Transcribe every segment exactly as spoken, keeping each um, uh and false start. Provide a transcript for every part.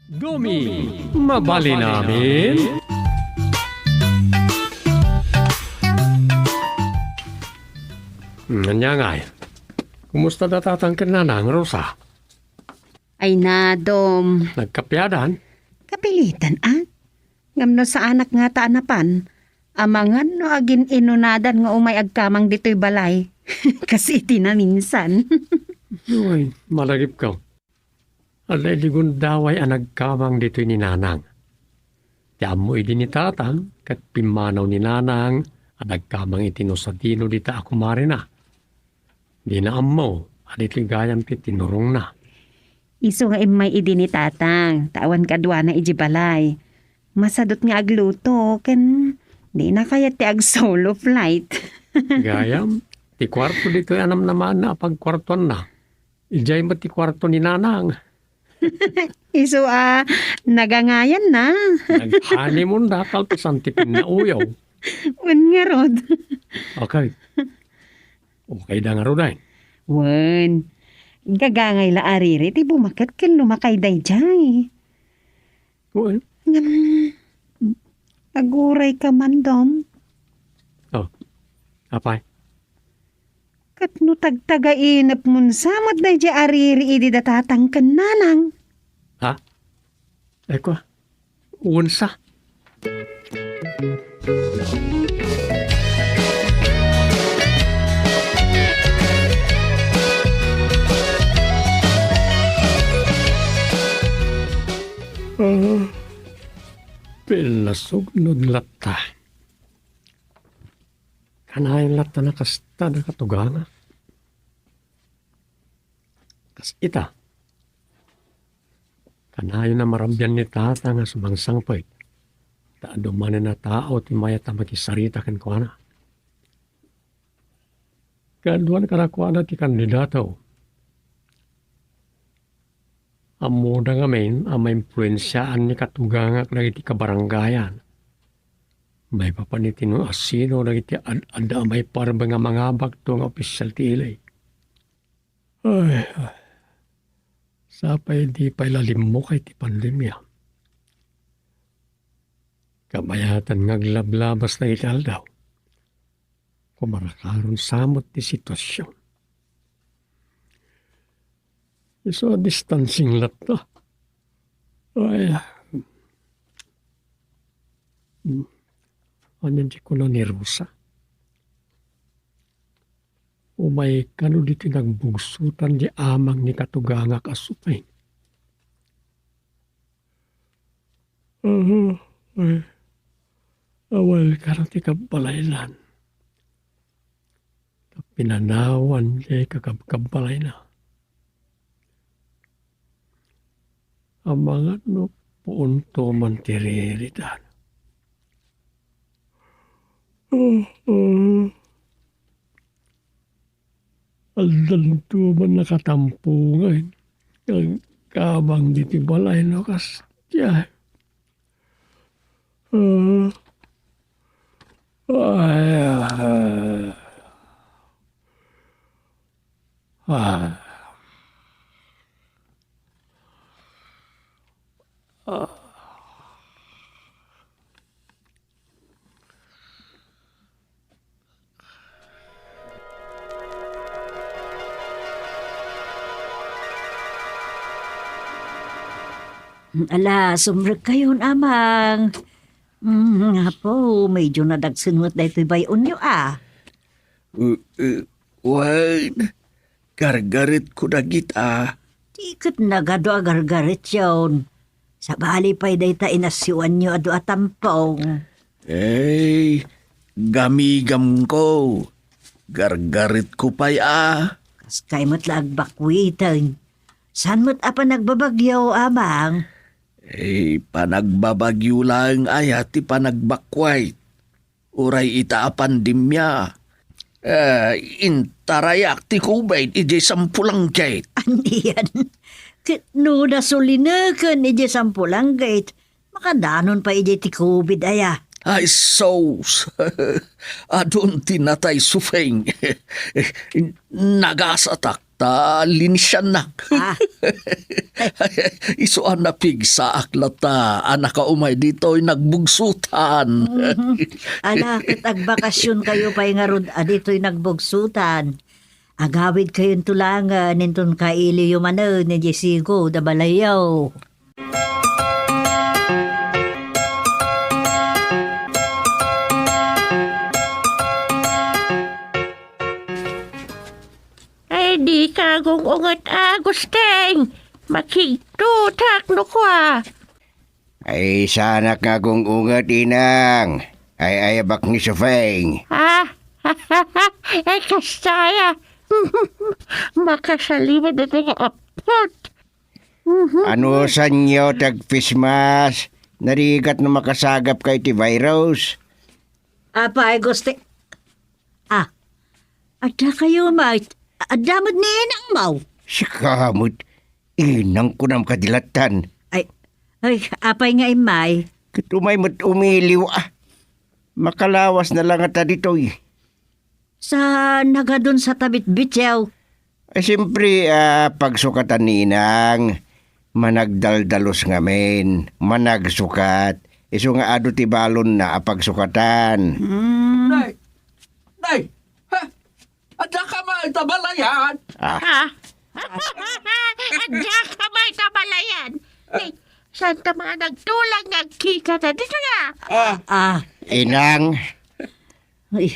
Gumi, mabalin amin? Hmm, ania ngay? Kumusta da tatang ken nanang, Rosa? Ay na, Dom. Nagkapiadan? Kapilitan, a? Ngem no saanak ngata a napan, amangan no agin-inunadan nga umay agkamang ditoy balay. Kas iti naminsan. Uy, malagipko. Adda idi gundaway a nagkamang ditoy ni Nanang. Ti ammo idi ni Tatang, ket pimmanaw ni Nanang a nagkamang iti no sadino dita a kumarina. Dina ammo a ditoy gayam ti tinurongna. Isu nga immay idi ni Tatang, ta awan kaduana iji balay. Masadut nga agluto, ken dina kayat ti ag-solo flight. Gayam, ti kuarto ditoy a namnamaanna a pagkuartuanna. Idiay met ti kuarto ni Nanang. Isu a nagangayanna. Nag-honeymoon da, kalpasan ti pinnauyaw. Wen ngarud. Okay. Okay da ngarud, ay. Wen. Gagangay la a riri ti bumaket ken lumakay daydiay. Wen. Ngem, aguray ka man, Dom. Oh, apay? Ket no tagtagainep mon sa met daydiay a riri idi da Tatang ken Nanang. Ha? Ay, kua. Unsa? Ah, pinasugnod latta. Kanayon latta a kasta da katugangak. Kas ita, kanayon a marabian ni Tata nga sumangsangpet, ta adu manen a tao ti mayat a makisarita kenkuana. Kaaduan kadakuada ti kandidato. Ammoda ngamin a maimpluensiaan ni katugangak dagiti kabarangayan. Maipapan iti no asino dagiti ad-, adda a maiparbe nga mangabakto nga opisial ti ili. Ay, sapay di pay la limmukay ti pandemia. Kabayatan nga aglablabas dagiti aldaw. Kumarakaron sa met ti situasion. Isu a distancing latta. Ay. Hmm. Ania ti kuna ni Rosa? Umay kano ditoy nagbugsotan ti amang ni katugangak a Supeng. Aha, ay, awan kano ti kabbalaynan. Pinanawan ti kakabkabbalayna. Amangan no puonto man ti riritan. Ah, ah. Aldanto man nakatampungan. Agkamang diti balay no kasdiay. Ah. Ay, ah. Ah. Ah. Ala, sumrekkayon, Amang. Mm, apo, medyo nadagsen met daytoy bay-onyo, a. Uh, uh, wen, gargaretko dagita. Di ket nagadu a gargaretyon. Sabali pay dayta inasyoanyo adu a tampong. Ey, gamigamko. Gargaretko pay a. Kaskay met la agbakwiten. Saan met a panagbabagyo, Amang? Ey, panagbabagyo laeng aya ti panagbakwit. Uray ita a pandemia, eh, intarayak ti COVID idiay Sampulanggit. Anian? Ket no nasulineken idiay Sampulanggit, makadanon pay idiay ti COVID aya. Ay, sus! Adun ti natay Supeng. Nagasatak. ta linisiannak. Ah. Isu a napigsaak latta a nakaumay ditoy nagbugsutan. Mhm. Ala, ket agbakasionkayo pay ngarud a ditoy nagbugsutan. Agawidkayonto laengen inton kailiyo manen idiay sigud a balayyo. Ay, dika agung-unget, Agustin. Makigtutak no kua. Ay, saanak nga agung-unget, inang. Ay, ayabak ni Sufeng. Ah? Ay, kastaya. Makasaliwad iti nga apot. Mhm. Anusanyo ti agpismas? Narigat no makasagapka iti virus. Apay, Gusti. Ah, adda kayo, Mart. Adda met ni inang mo. Sika met, inang kunam kadi lattan. Ay, ay, apay nga immay? Ket umay met umiliw, ah. Makalawas na la ngata ditoy. Sa nagadun sa tabitbitiaw. Ay, siyempre, ah, pagsukatan ni inang, managdaldalus ngamin, managsukat. Isu nga adu ti balonna a pagsukatan. Hmm. Nay! Nay! Ha? Adda ka may tabalayan? Ah. Ah. Adda ka may tabalayan? Ay, saan ta mga nagtulang nga agkikata? Dito nga. Ah. Ah. Inang. Ay.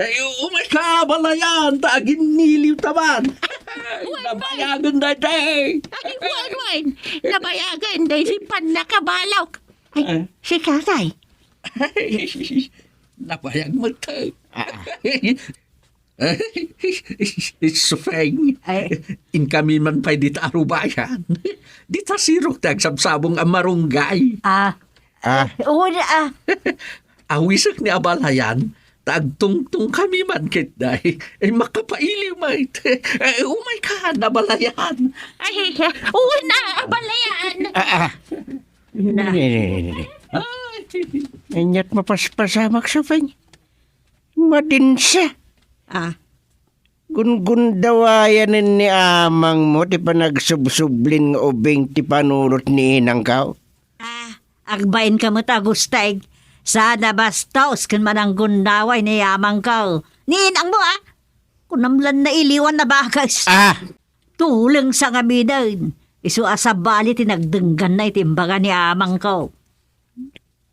Eh, eh, umay ka, balayan, ta aginniliw ta man. Nabayagen daydi. Ay, wen, wen. Nabayagen daydi pannakabalok. Ay, ah. Si Kakay. Nabayag mo to. Ah. Sufeng. Ay. Inkami man pay dita arubayan. Dita sirok ti agsabsabong a marunggay. Ah. Ah. Wen, ah. Awisek ni abalayan, ta agtungtong kami man ketdi. Ay, makapailiw met. Eh, umay ka, nabalayan. Ay, wen, ah, abalayan. Ah, ah. Na. Ne, ne, ne, ne. Ay. Inyat mapaspasamak, Sufeng. Madinsa. Ah. Gungundawayanen ni amangmo ti panagsubsublin nga ubing ti panulot ni inangko. Ah, agbainka met, Agustin. Saan a bastos ken mananggundaway ni amangko. Ni inangmo, ah? Kunam lan nailiwan a bagas. Ah! Tuleng sa ngaminen. Isu a sabali ti nagdengganna iti imbaga ni amangko.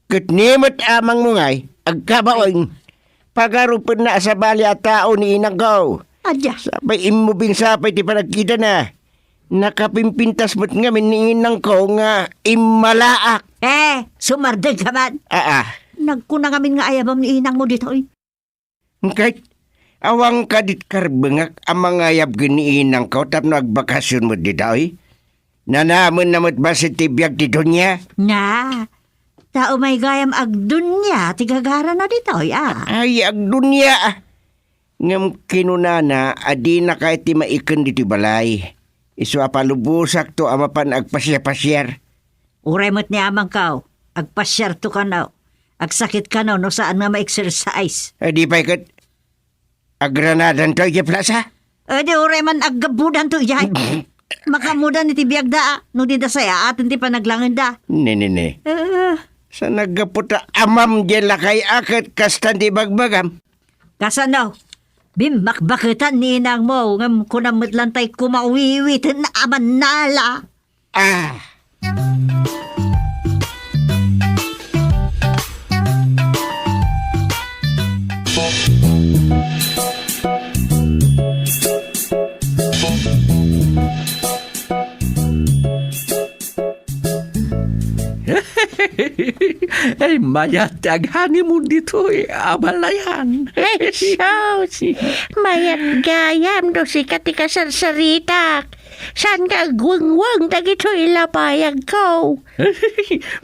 Ket ni met amangmo ngay, agkabain. Pagarupenna a sabali a tao ni inangko. Adda. Sapay immubing sapay ti panagkitana. Nakapimpintas met ngamin ni inangko nga immalaak. Eh, sumardeng ka man. Aa. Nagkuna ngamin nga ayabam ni inangmo ditoy. Ket, awan kadi ti karbengak a mangayab ken ni inangko tapno agbakasion met ditoy? Nanamen na met bassit ti biag ti dunia? Na, ta umay gayam agdunia ti gagarana ditoy, ah. Ay, agdunia, ah. Ngem kinunana a dinaka iti maiken ditoy balay. Isu a palubosakto a mapan agpasiar-pasiar. Uray met ni amangko, agpasiarto kano, agsakit kano no saan nga ma-exercise. Ay, di pay ket agranadanto idiay plasa? Ay, di uray man aggabudanto idiay. Makaammodan iti biagda, a, no di da sayaaten ti panaglangenda. Ne, ne, ne. Ah. Sa naggapu ta amam diay lakay a ket kastan ti ibagbagam. Kasano? Bimmakbaketan ni inangmo, ngem kunam met lantay kumawiwiten a mannala. Ah! Ay, mayat ti aghoneymoon ditoy, abalayan. Ay, sus! Mayat gayam no sika ti kasarsaritak. Saan nga agwengweng dagitoy lapayagko?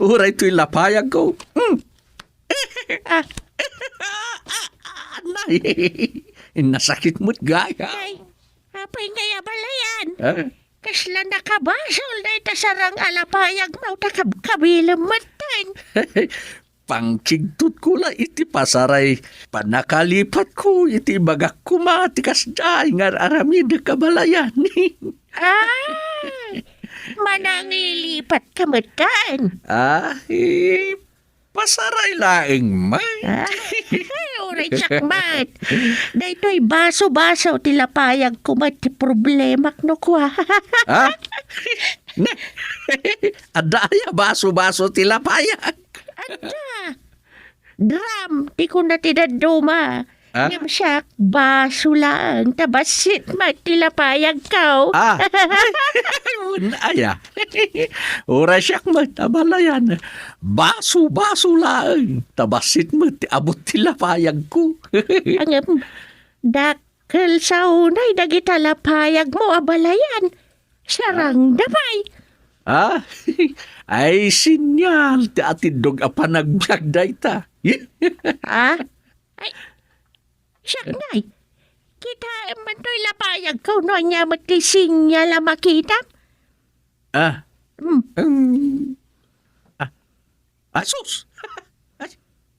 Uray toy lapayagko. Hmm. Ah. Nay, nasakit met gayam. Ay, apay nga abalayan? Ah? Kasla nakabasol dayta sarang a lapayagmo ta kabkabilem metten. Pangkigtotko la iti pasaray. Pannakalipatko iti ibagak koma ti kasdiay nga ar-aramidek, abalayan. Ah, manangilipat ka metten. Ah, eh, pasaray laeng man. Ah, uray siak met. Daytoy baso-baso ti lapayag ko met ti problemak no kua. Ha? Adda aya baso-baso ti lapayag? Adda. Drum, ti kuna ti dadduma. Ah? Ngem siak, baso laeng, ta bassit met ti lapayagko. Ah. Wen aya. Uray siak met, abalayan. Baso-baso laeng, ta bassit met ti abut ti lapayagko. Ngem, dak-, Kel sa unay dagita lapayagmo, abalayan. Sarangda pay. Ah? Ay, sinyal ti atindog a panagbiag dayta. Ah? Ay, siak ngay. Kitaem man toy lapayagko no ania met ti sinyal a makitam. Ah? Hmm. Hmm. Ah. Asus!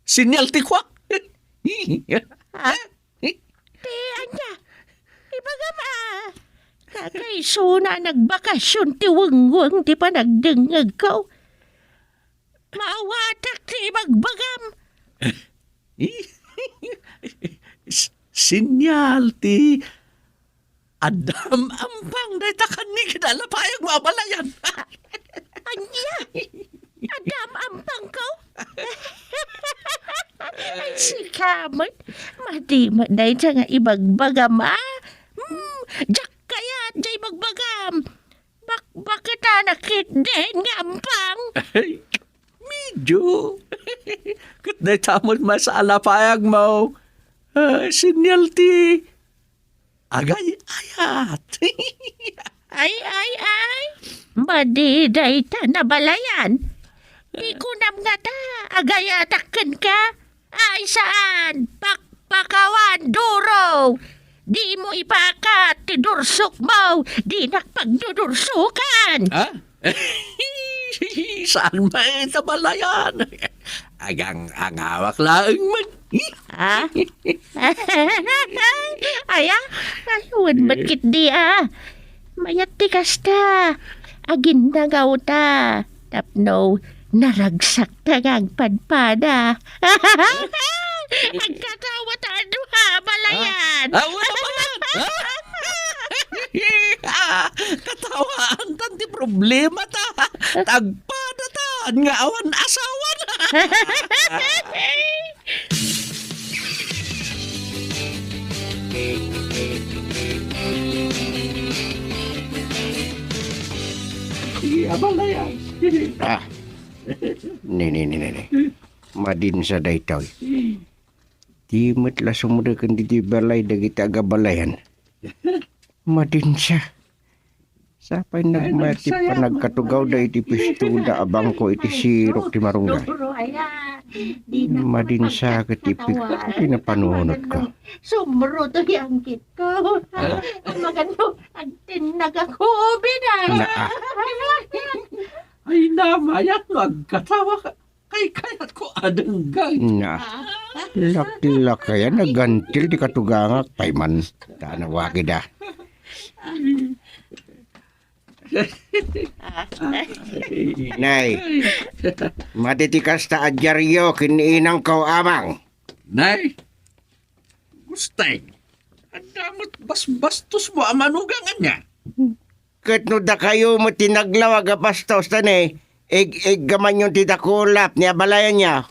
Sinyal ti kuak. Ah? Ti ania? Ibagam a. Nakaisuna a nagbakasyon ti wengweng ti panagdengngegko. Maawatak ti ibagbagam. S-, sinyal ti Addam ampang dayta kanni ket lapayagmo, abalayan. Ania? Addam ampangko? Ay, sika met. Madi met dayta nga ibagbagam, a? Hmm, diak kayat diay ibagbagam. Bakbaketanak ketdin nga ampang. Ay, medyo. Ket dayta met maysa a lapayagmo. Ah, sinyal ti Agay-ayat. Ay, ay, ay. Madi dayta, abalayan. Ti kunam ngata, agayatak kenka? Ay, saan. Pakpakawan, duro. Dimo ipakat ti dursokmo. Dinak pagdudursokan. Ha? Saan met, abalayan? Agang-angawak laeng man. Ah? Aya? Ay, wen met ketdi, a. Mayat ti kasta. Aginnangawta. Tapno naragsakta nga agpadpada. Agkatawa ta a dua, abalayan. Ah, wala man. Ah, katawaantan ti problemata. Tagpadatan nga awan asawana. Sige, abalayan. Ah. Ni, ni, ni, ni, ni. Madinsa daytoy. Di met la sumreken ditoy balay dagiti agabalayan. Madinsa. Sapay nagmati panagkatugawda iti pistoda a bangko iti sirok ti marunggan. Sumro, aya. Madinsa ket ipikko ti napanunotko. Sumro to ti angkitko. Magano, agtinnag a COVID, a. Naa. Ay, namayat no agkatawa ka. Kaykayatko a denggen. Na, laklakayan, nagantil ti katugangak pay man. Ta nawagida. Nay, madi ti kasta a diario ken ni inangko, amang. Nay, Gusteng, adda met basbastosmo a manugang ania? Ket no dakayo met ti naglawag a bastos, ta ne, ig-iggamanyon ti dakulap ni abalayanyo.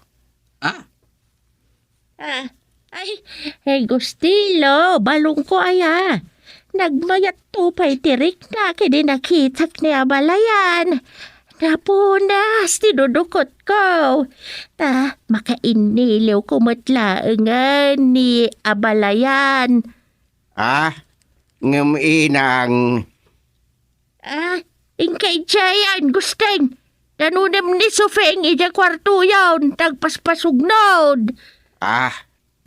Ah? Ah, ay, ay, Gustilo, balungko aya. Nagmayatto pay ti riknak idi nakitak ni abalayan. Napunas ti dudukotko. Ta, makainniliwko met laengen ni abalayan. Ah, ngem inang. Ah, inka idiayen, Gusteng. Nanunem ni Sufeng idiay kuartoyon, ta agpaspasugnod. Ah,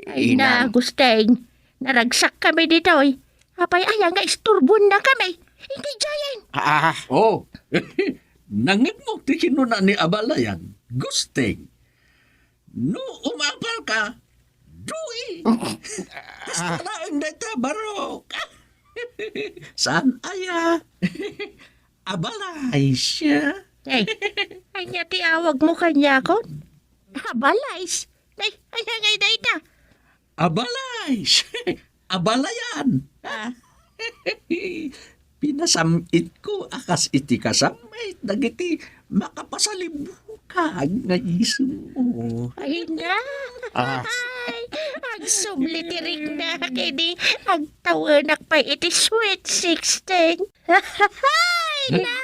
ay na, inang. Gusteng. Naragsak kami ditoy. Apay aya nga isturbuenna kami? Inka idiayen. Ah. Oh, nangngegmo ti kinuna ni abalayan, Gusteng. No umapal ka, dui. Hasta laeng dayta, barok. Saan aya? Abalay siya. Ay, anya ti awag mo kaniakon? Abalay. Ay, aya ngay dayta? Abalay. Abalayan. Ah. Pinasam-itko a kas iti kasam-it dagiti makapasalibukag nga isummo. Ay, na. Ah. Ay, agsubli ti riknak idi agtawenak pay iti Sweet Sixteen. Ay, na.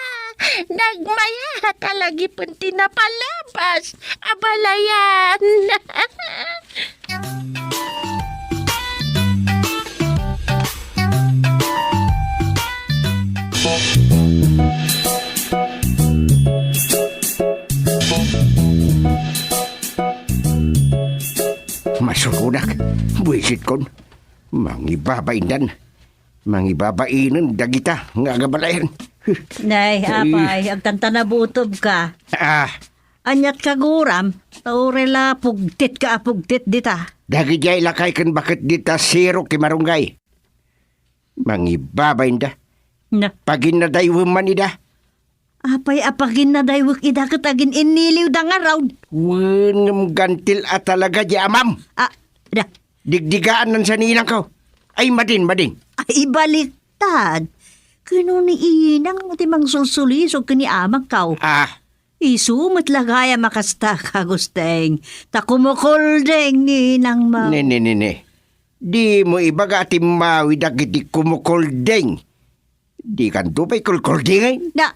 Nagmayat a lagipen ti napalabas. Abalayan. Masuronak, buisitkon. Mangibabaindan. Mangibabainen dagita nga agabalayan. Nay, Ay. Apay, agtantanabutob ka. Ah. Aniat ka guram, ta uray la pugtit ka a pugtit dita. Dagidiay lakay ken baket dita sirok ti marunggay. Mangibabainda. Na. Paginnadaywem man ida. Apay a paginnadaywek ida ket agin-inniliwda ngarud? Wen, ngem gantil a talaga di amam. Ah, da. Digdigaan nan sa ni inangko. Ay, madin, madin. Ay, baliktad. Kano ni inang ti mangsulsulisog ken ni amangko. Ah. Isu met la gayam a kasta, Kagusteng. Ta kumukuldeng ni inangmo. Ne, ne, ne, ne. Dimo ibaga a timmawid dagiti kumukuldeng. Dikanto pay kulkuldingen? Na,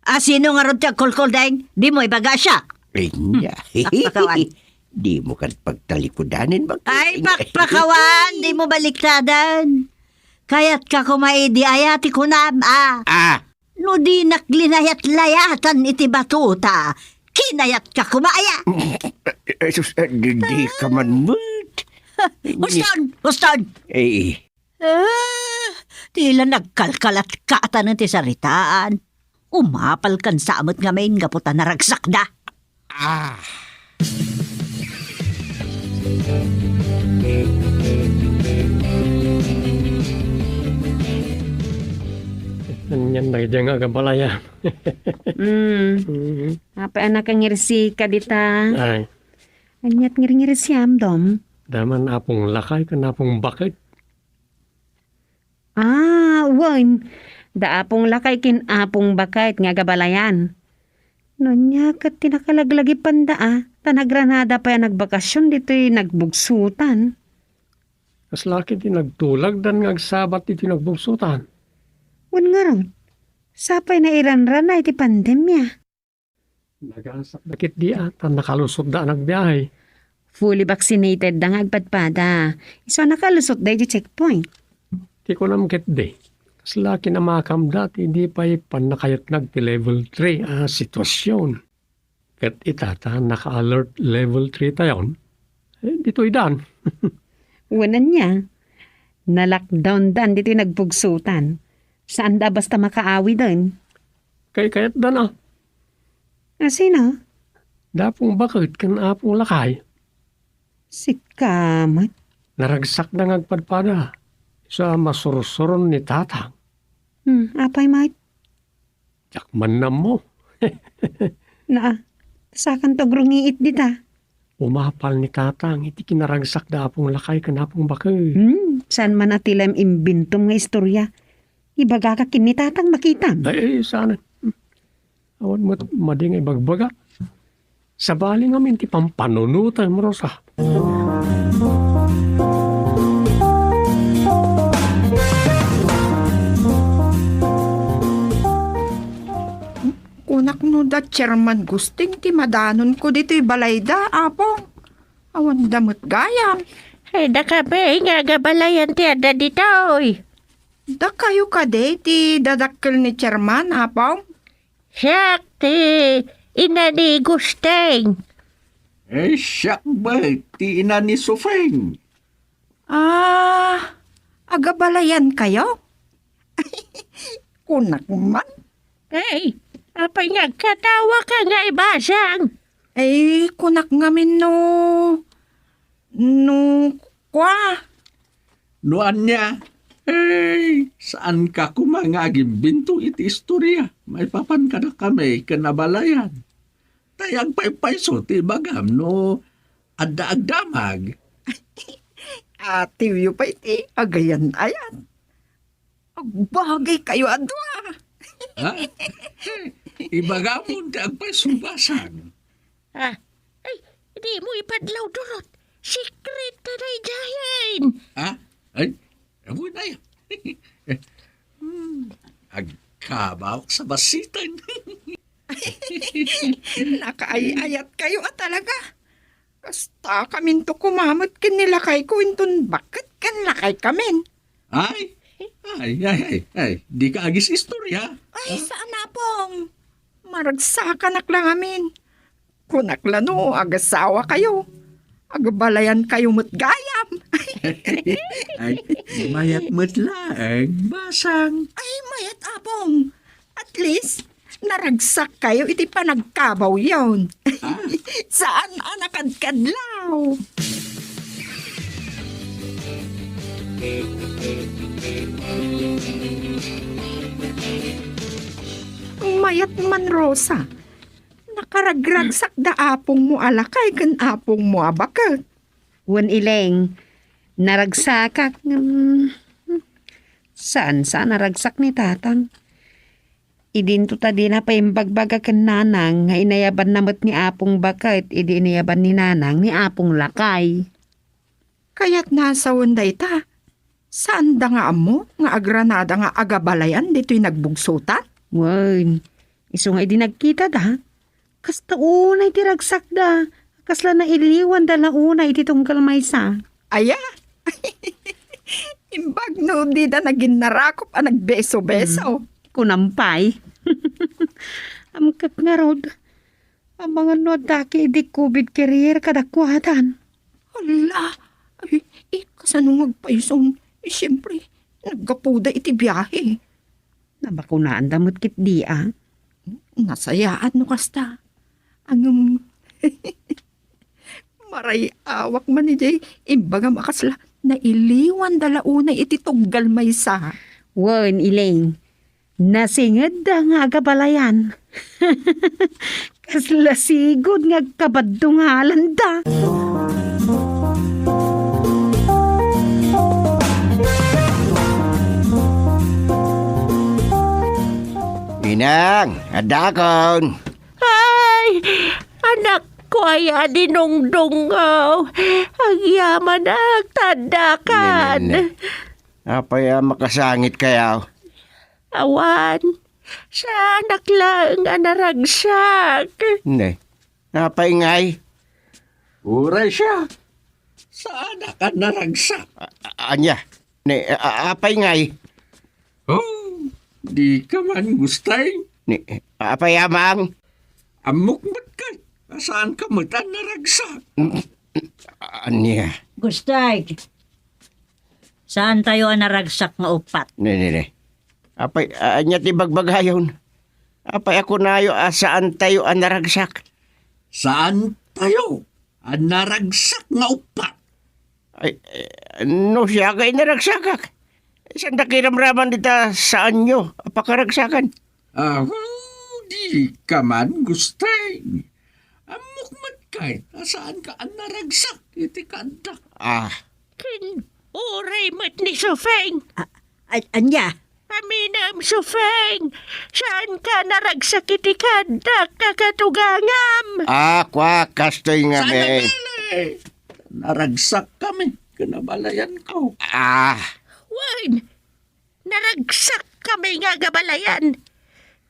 a, sino ngarud ti agkulkuldeng? Dimo ibaga a siak. Ania? Hmm, pakpakawan. Dimo ket pagtalikudanen, bak-, Ay, pakpakawan, dimo baliktadan. Kayatka koma idi aya ti kunam, a. Ah. No dinak linayat-layatan iti batuta, kinayatka koma aya. Eh, sus, eh, di, di ka man met. Huston! Huston! Eh. Ah, tila nagkalkalat kaatan ti saritaan. Umapal kan sa met ngamin gapu ta naragsakda. Ah. Anian daydiay nga agabalayan? Mm. Mhm. Apay a nakangirsika dita? Ay. Aniat ngirngirsiam, Dom? Daman Apong Lakay ken Apong Baket. Ah, wen. Da Apong Lakay ken Apong Baket nga agabalayan. No ania ket ti nakalaglagipan da, a, ta nagranada pay a nagbakasyon ditoy nagbugsutan. Kasla ket ti nagtulagdan nga agsabat ditoy nagbugsutan. Wen ngarud, sapay nairanrana iti pandemia. Nagasakda ketdi a, ta nakalusotda a nagbiahe. Fully vaccinated da nga agpadpada. Isu a nakalusotda iti checkpoint. Ti kunam ketdi, kasla kinamakamda ti di pay pannakayatnag ti level three a situasion. Ket ita ta naka-alert level three tayon, eh, ditoy dan. Wen ania, na-lockdown dan ditoy nagbugsutan. Saan da basta makaawiden. Kay kayat dan a. A sino? Da Apong Baket ken Apong Lakay. Sika met? Naragsakda nga agpadpada. Sa masursuron ni Tatang. Hmm, apay met? Diak man ammo. Naa, sakanto agrungiit dita. Umapal ni Tatang iti kinaragsak da Apong Lakay ken Apong Baket. Hmm, saan man a ti lem imbintom nga istorya. Ibagaka ken ni Tatang makitam. Ay, ay, saan? Awan met madi nga ibagbaga. Sabali ngamin ti pampanunotem, Rosa. Kunak no da Chairman Gusting ti madanonko ditoy balayda, Apong. Awan da met gayam. Ay, dakabe nga agabalayan ti adda ditoy. Dakayo kadi ti dadakkel ni Chairman, Apong? Siak ti ina ni Gusting. Eh, siak met ti ina ni Sufeng. Ah, agabalayan kayo? Kunak man. Ay, apay nga agkatawa ka nga ibasang? Ay, kunak ngamin no, no, kua. No ania, ay, saanka koma nga agimbinto iti istorya maipapan kadakami ken abalayan. Tay agpaypayso ti ibagam no adda agdamag. Atiwyo pay ti agayan-ayat. Agbagaykayo a dua. Ha? Ibagamon ti agpayso, Basang. Ah, ay, dimo ipadlaw, Durot. Secret ta daydiayen. Ha? Ay, amoy na yan. Hmm, agkabawak sa basitan. Nakaay-ayatkayo a talaga. Kasta kaminto kumamet ken ni lakayko inton baket ken lakaykamin. Ay, ay, ay, ay, ay, dika agis-istorya. Ay, saan, Apong. Maragsakanak la ngamin. Kunak la no agasawakayo. Agbalayankayo met gayam. Ay, mayat met laeng, Basang. Ay, mayat, Apong. At least, naragsakkayo iti panagkabawyon. Ah? Saan a nakadkadlaw. Mayat man, Rosa. Nakaragragsakda apongmo a lakay ken apongmo a baket. Wen, Ileng, naragsakak ngem saan sa a naragsak ni Tatang. Idinto ta dina paimbagbaga ken Nanang nga inayabanna met ni Apong baket idi inayaban ni Nanang ni Apong lakay. Kayatna a sawen dayta. Saanda nga ammo nga agranada nga agabalayan ditoy nagbugsotan? Wen, isu nga idi nagkitada, kasta unay ti ragsakda, kasla nailiwanda la unay iti tunggal maysa. Aya? Imbag no dida naginnarakup a nagbeso-beso. Hmm, kunam pay. Amkek ngarud, amangan no adda ki idi covid carrier kadakuadan. Hala! Ay, eh, kasano nga agpayson? Eh, siyempre, naggapuda iti biahe. Nabakunaanda met ketdi a. Nasayaat no kasta. Ngem, maray-awak man idiay imbagam a kasla nailiwanda la unay iti tunggal maysa. Wen, Ileng, nasingedda nga agabalayan. Kasla sigud nga agkabaddungalanda. Inang, addakon. Ay, anakko aya a dinungdungaw. Agyamanak ta addakan. Ne, ne, ne. Apay a makasangitkayo? Awan. Saanak laeng a naragsak. Ne. Apay ngay? Uray siak. Saanak a naragsak. A-, a-, ania? Ne, a-, a-, apay ngay? Oh, dika man, Gustay? Ne, apay, Amang? Ammok met kay a saanka met a naragsak. Ania? Gustay, saantayo a naragsak nga uppat. Ne, ne, ne. Apay, a-, ania ti bagbagayon? Apay a kunayo a saantayo a naragsak? Saantayo a naragsak nga uppat. Ay, eh, no siak a naragsakak, saanda kiramraman dita saanyo a pakaragsakan? Ah, dika man, Gustay. Ammok met kay a saanka a naragsak iti kaaddak. Ah. Ken uray met ni Sufeng. A-, a-, ania? Aminem, Sufeng. Saanka a naragsak iti kaaddak a katugangam. Ah, kua, kastoy ngamin. Saan a bale? Naragsakkami ken abalayanko. Ah. Wen, naragsakkami nga agabalayan.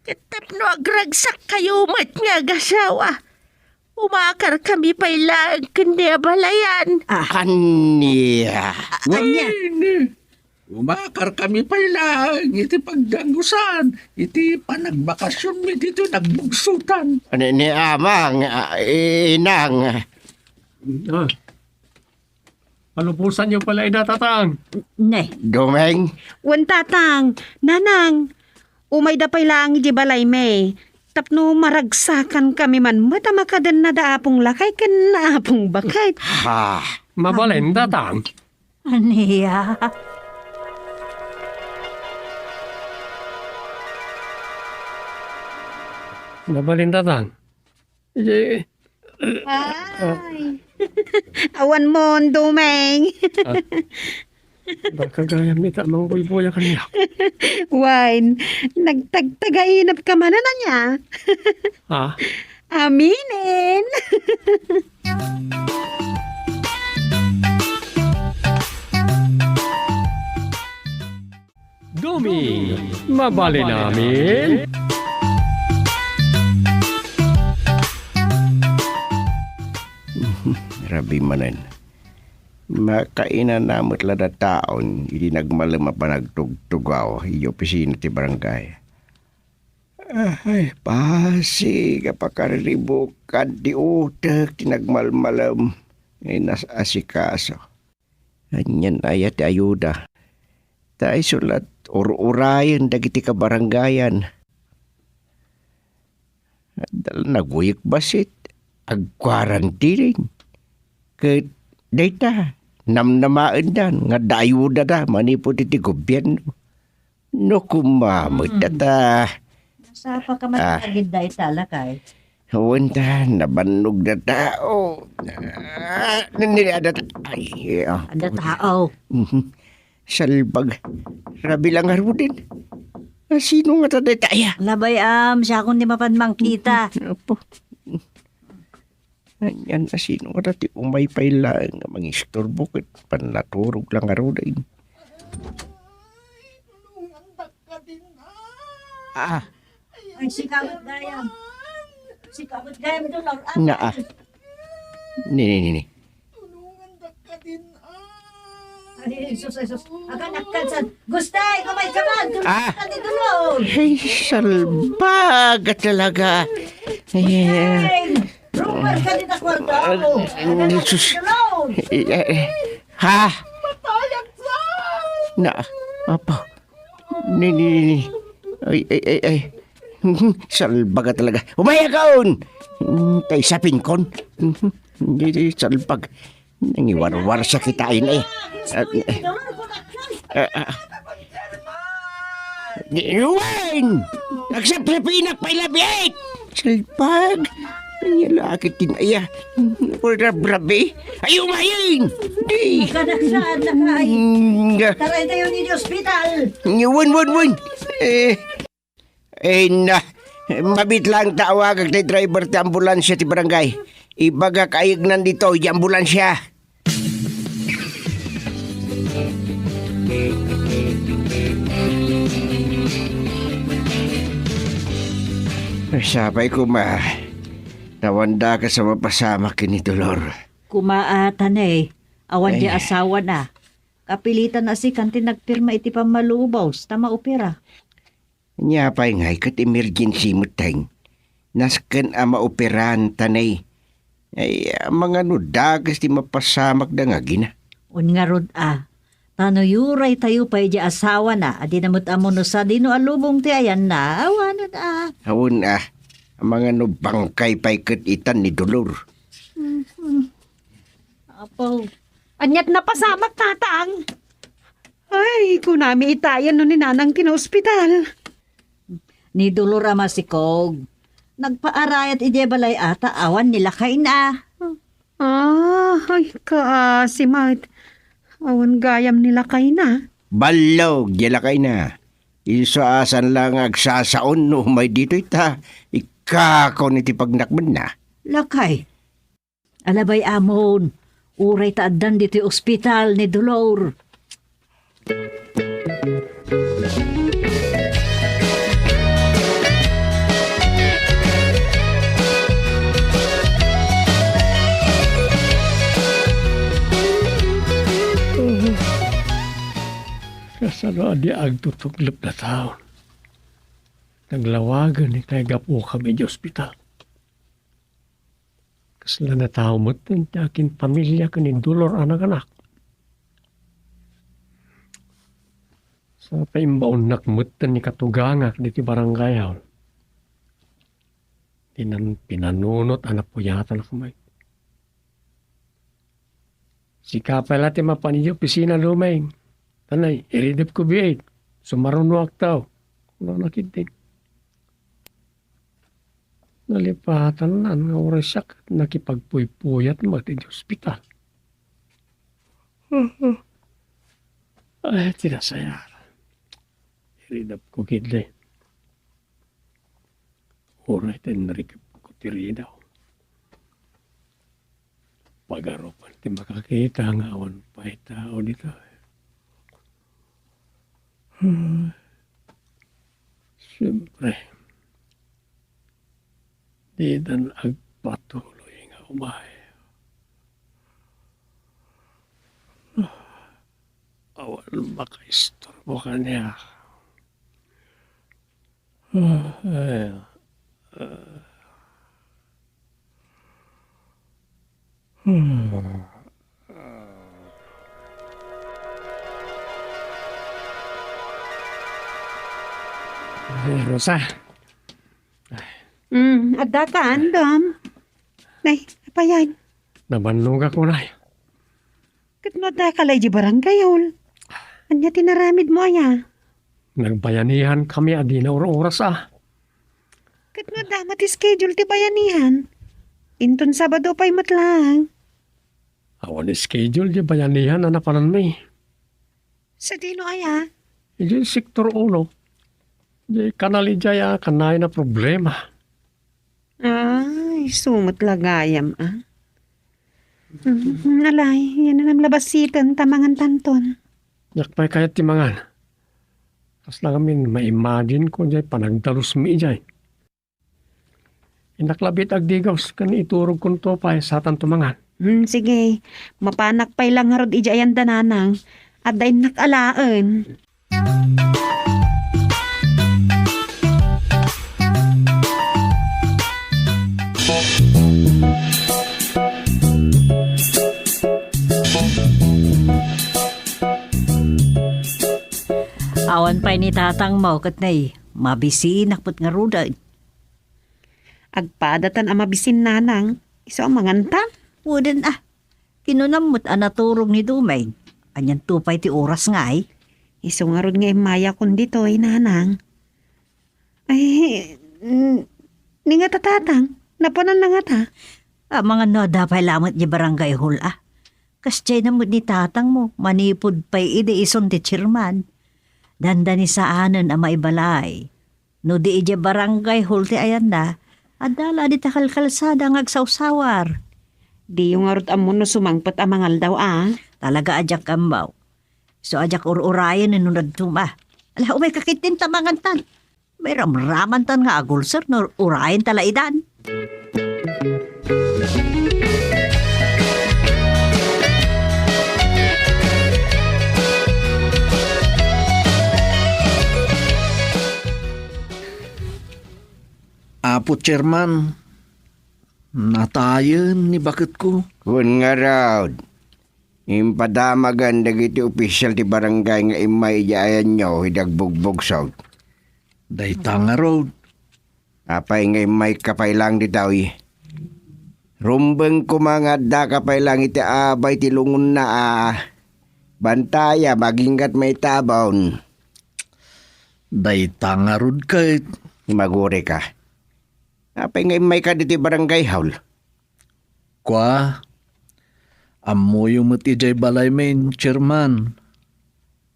Ket tapno agragsakkayo met nga agasawa, umakarkami pay laeng ken ni abalayan. Ah. Ania? A-, ania? Wen, umakarkami pay laeng iti pagdangusan iti panagbakasionmi ditoy nagbugsotan. Ni, ni Amang, ah, Inang. Ah. Palubosanyo pay la ida, Tatang. Ne. Dumeng. Wen, Tatang, Nanang, umayda pay laeng iti balaymi. Tapno maragsakankami man met a makadenna da Apong Lakay ken Apong Baket. Ha? Mabalin, Tatang. Ania? Mabalin, Tatang. Eh, Ay. Awan mo, Domeng. Ah. Baka gayam ita, mangbuybuya kaniak. Wen, nagtagtagainep ka manen ania? Ha? Aminen. Doming, mabalin amin? Rabii manen. Makainana met la dataon idi nagmalem a panagtugtugaw iti opisina ti barangay. Ay, basig a pakariribuk ken ti utek ti nagmalmalem nga inas-asikaso. Anian aya ti ayuda? Ta isu la ur-urayen dagiti kabarangayan. Adda la naguyek bassit, agkuarantining. Ket dayta, namnamaendan nga adda ayudada manipud iti gobierno. No koma met, hmm, ta. Nasapa ka man, ah, agid dayta, Lakay. Wen ta, nabannog data. Oh. Ah, nini, adda ta-, ay, ah. Adda tao. Mhm. Salbag. Rabii la ngaruden. Ah, sino ngata dayta aya? Labay, am, siakon ti mapan mangkita. Apo. Anian a sino ngata ti umay pay laeng nga mangisturbo ket pannaturog la ngaruden. Ah. Ay, sika met gayam. Sika met gayam, Dolor. Ah. Naa. Ni, ni, ni, ni. Ay, Jesus, Jesus. Aga, nakkalsan. Gustay, kumay ka man. Ah. Tulungan ka ni Dolor. Ay, salbaga talaga. Ay. Ay, Robert, ka dita kwarto. Ah, Jesus. Tulong. Eh, eh, eh. Ha? Matayag sa. Na, apa? Ni, ni, ni, ni. Ay, ay, ay, ay. Salbaga talaga. Umayakon! Hmm, tay sapinkon. Hmm, di, di, salbag. Nangiwarwar siya kitain, eh. Ah, eh. Ah, ah. Di, Ruin! Agsapsapinak pay labiit! Salbag! Ania la ket ti aya? Rabrabi? Ay, umayen! Di! Agkanak saan, Lakay? Hmm, nga. Taray tayo ni ospital! Wen, wen, wen! Eh, eh, na, mabit lang ta awagak ti driver ti ambulansia ti barangay. Ibagak a ayegnan ditoy di ambulansia. Sapay koma, ta awan dakes a mapasamak ken ni Dolor. Koma a, Tanay, awan di asawana. Kapilitan a sikan ti nagpirma iti pammalubos ta maopera. Ania pay ngay ket emergency met ten. Nasken a maoperan, Tanay. Ay, amangan no dakes ti mapasamakda nga agina. Wen ngarud a, ta no yuray tayo pay di asawana, a dina met ammo no sadino a lubong ti ayanna, awanen a. Awan a, amangan no bangkay pay ket itan ni Dolor. Mhm. Apo. Aniat napasamak, Tatang? Ay, kunami itayen no ni Nanang kinaospital. Ni Dolor a masikog. Nagpaarayat idiay balay a ta awan ni lakayna. Ah, ay, kaasi met. Awan gayam ni lakayna. Ballog, di lakayna. Isu a saan la nga agsasaon no umay ditoy ta ikkakon iti pagnakmenna. Lakay, Alabay amon, uray ta addan ditoy ospital ni Dolor. Kasano a di agtutuglep dataon? Naglawagen ni kay gapu kami di ospital. Kasla nga tao met ti akin pamilia ken ni Dolor a naganak. Sa paimbaonnak met ni katugangak diti barangay hall. Dinan pinanunot a napuyatannak met. Sika pay la ti mapan idiay opisina, Dumeng. Tanay, iridepko biit. Sumarunoakto. Kunana ketdi. Nalipatan nga oras siak nakipagpuypuyat met idiay ospital. Ay, ti nasayaat. Iridepko ketdi. Uray ta inrikepko ti ridaw. Pagarupan ti makakita nga awan pay tao ditoy. Siempre, ditan agpatuloy nga umay. Awan makaistorbo kaniak. Ay, Rosa. Mm, adda ka, andam. Nay, apayan. Nabannogak, unay. Ket no adda ka la idiay barangay hall, ania ti naramidmo aya? Nagbayanihan kami a dina ur-oras a. Ket no adda met schedule ti bayanihan, inton Sabado pay met laeng. Awan schedule diay bayanihan a napananmi. Sadino aya? Idiay sektor uno. Diay kanal idiay a kanayon a problema. Ay, isu met la gayam, a. Mm, alay, yan na labassiten ta mangantanton. Diak pay kayat ti mangan. Kasla ngamin, ma-imagine ko diay panagdalus mi idiay. Innak labi ti agdigos, ken iturogkonto pay satanto mangan. Hmm, sige. Mapanak pay la ngarud idiay ayan da nanang. Adda innak alaen. Awan pay ni tatangmo ket nay, mabisinak met ngaruden. Agpadatan a mabisin, nanang. Isu a mangantan? Wen a. Kinunam met a naturog ni Dumeng. Anianto pay ti oras ngay? Isu ngarud nga immayakon ditoy, nanang. Ay, n-, ni ngata, tatang? Napananna ngata? Amangan no adda pay lamet diay barangay hall a. Kasdiay na met ni tatangmo, manipud pay idi isun ti chairman. Dandani saanen a maibalay. No di idiay barangay hall ti ayanna, adda la dita kalkalsada nga agsawsawar. Diyo ngarud ammo no sumangpet a mangaldaw a? Talaga a diak ammo. Isu a diak ur-urayen no daduma. Ala, umayka ketdin ta mangantan. Mairamramantan nga agulsir no urayen ta la idan. Apo Chairman, natayen ni baketko. Wen ngarud, impadamagen dagiti opisyal ti barangay nga immay idiay ayanyo idi agbugbugsot. Dayta ngarud. Apay nga immayka pay laeng ditoy? Rumbeng koma nga addaka pay laeng iti abay ti lungonna a bantayam aginggat maitabon. Dayta ngarud ket. Imagurika. Apay nga immayka ditoy barangay hall? Kua, ammoyo met idiay balaymi, Chairman.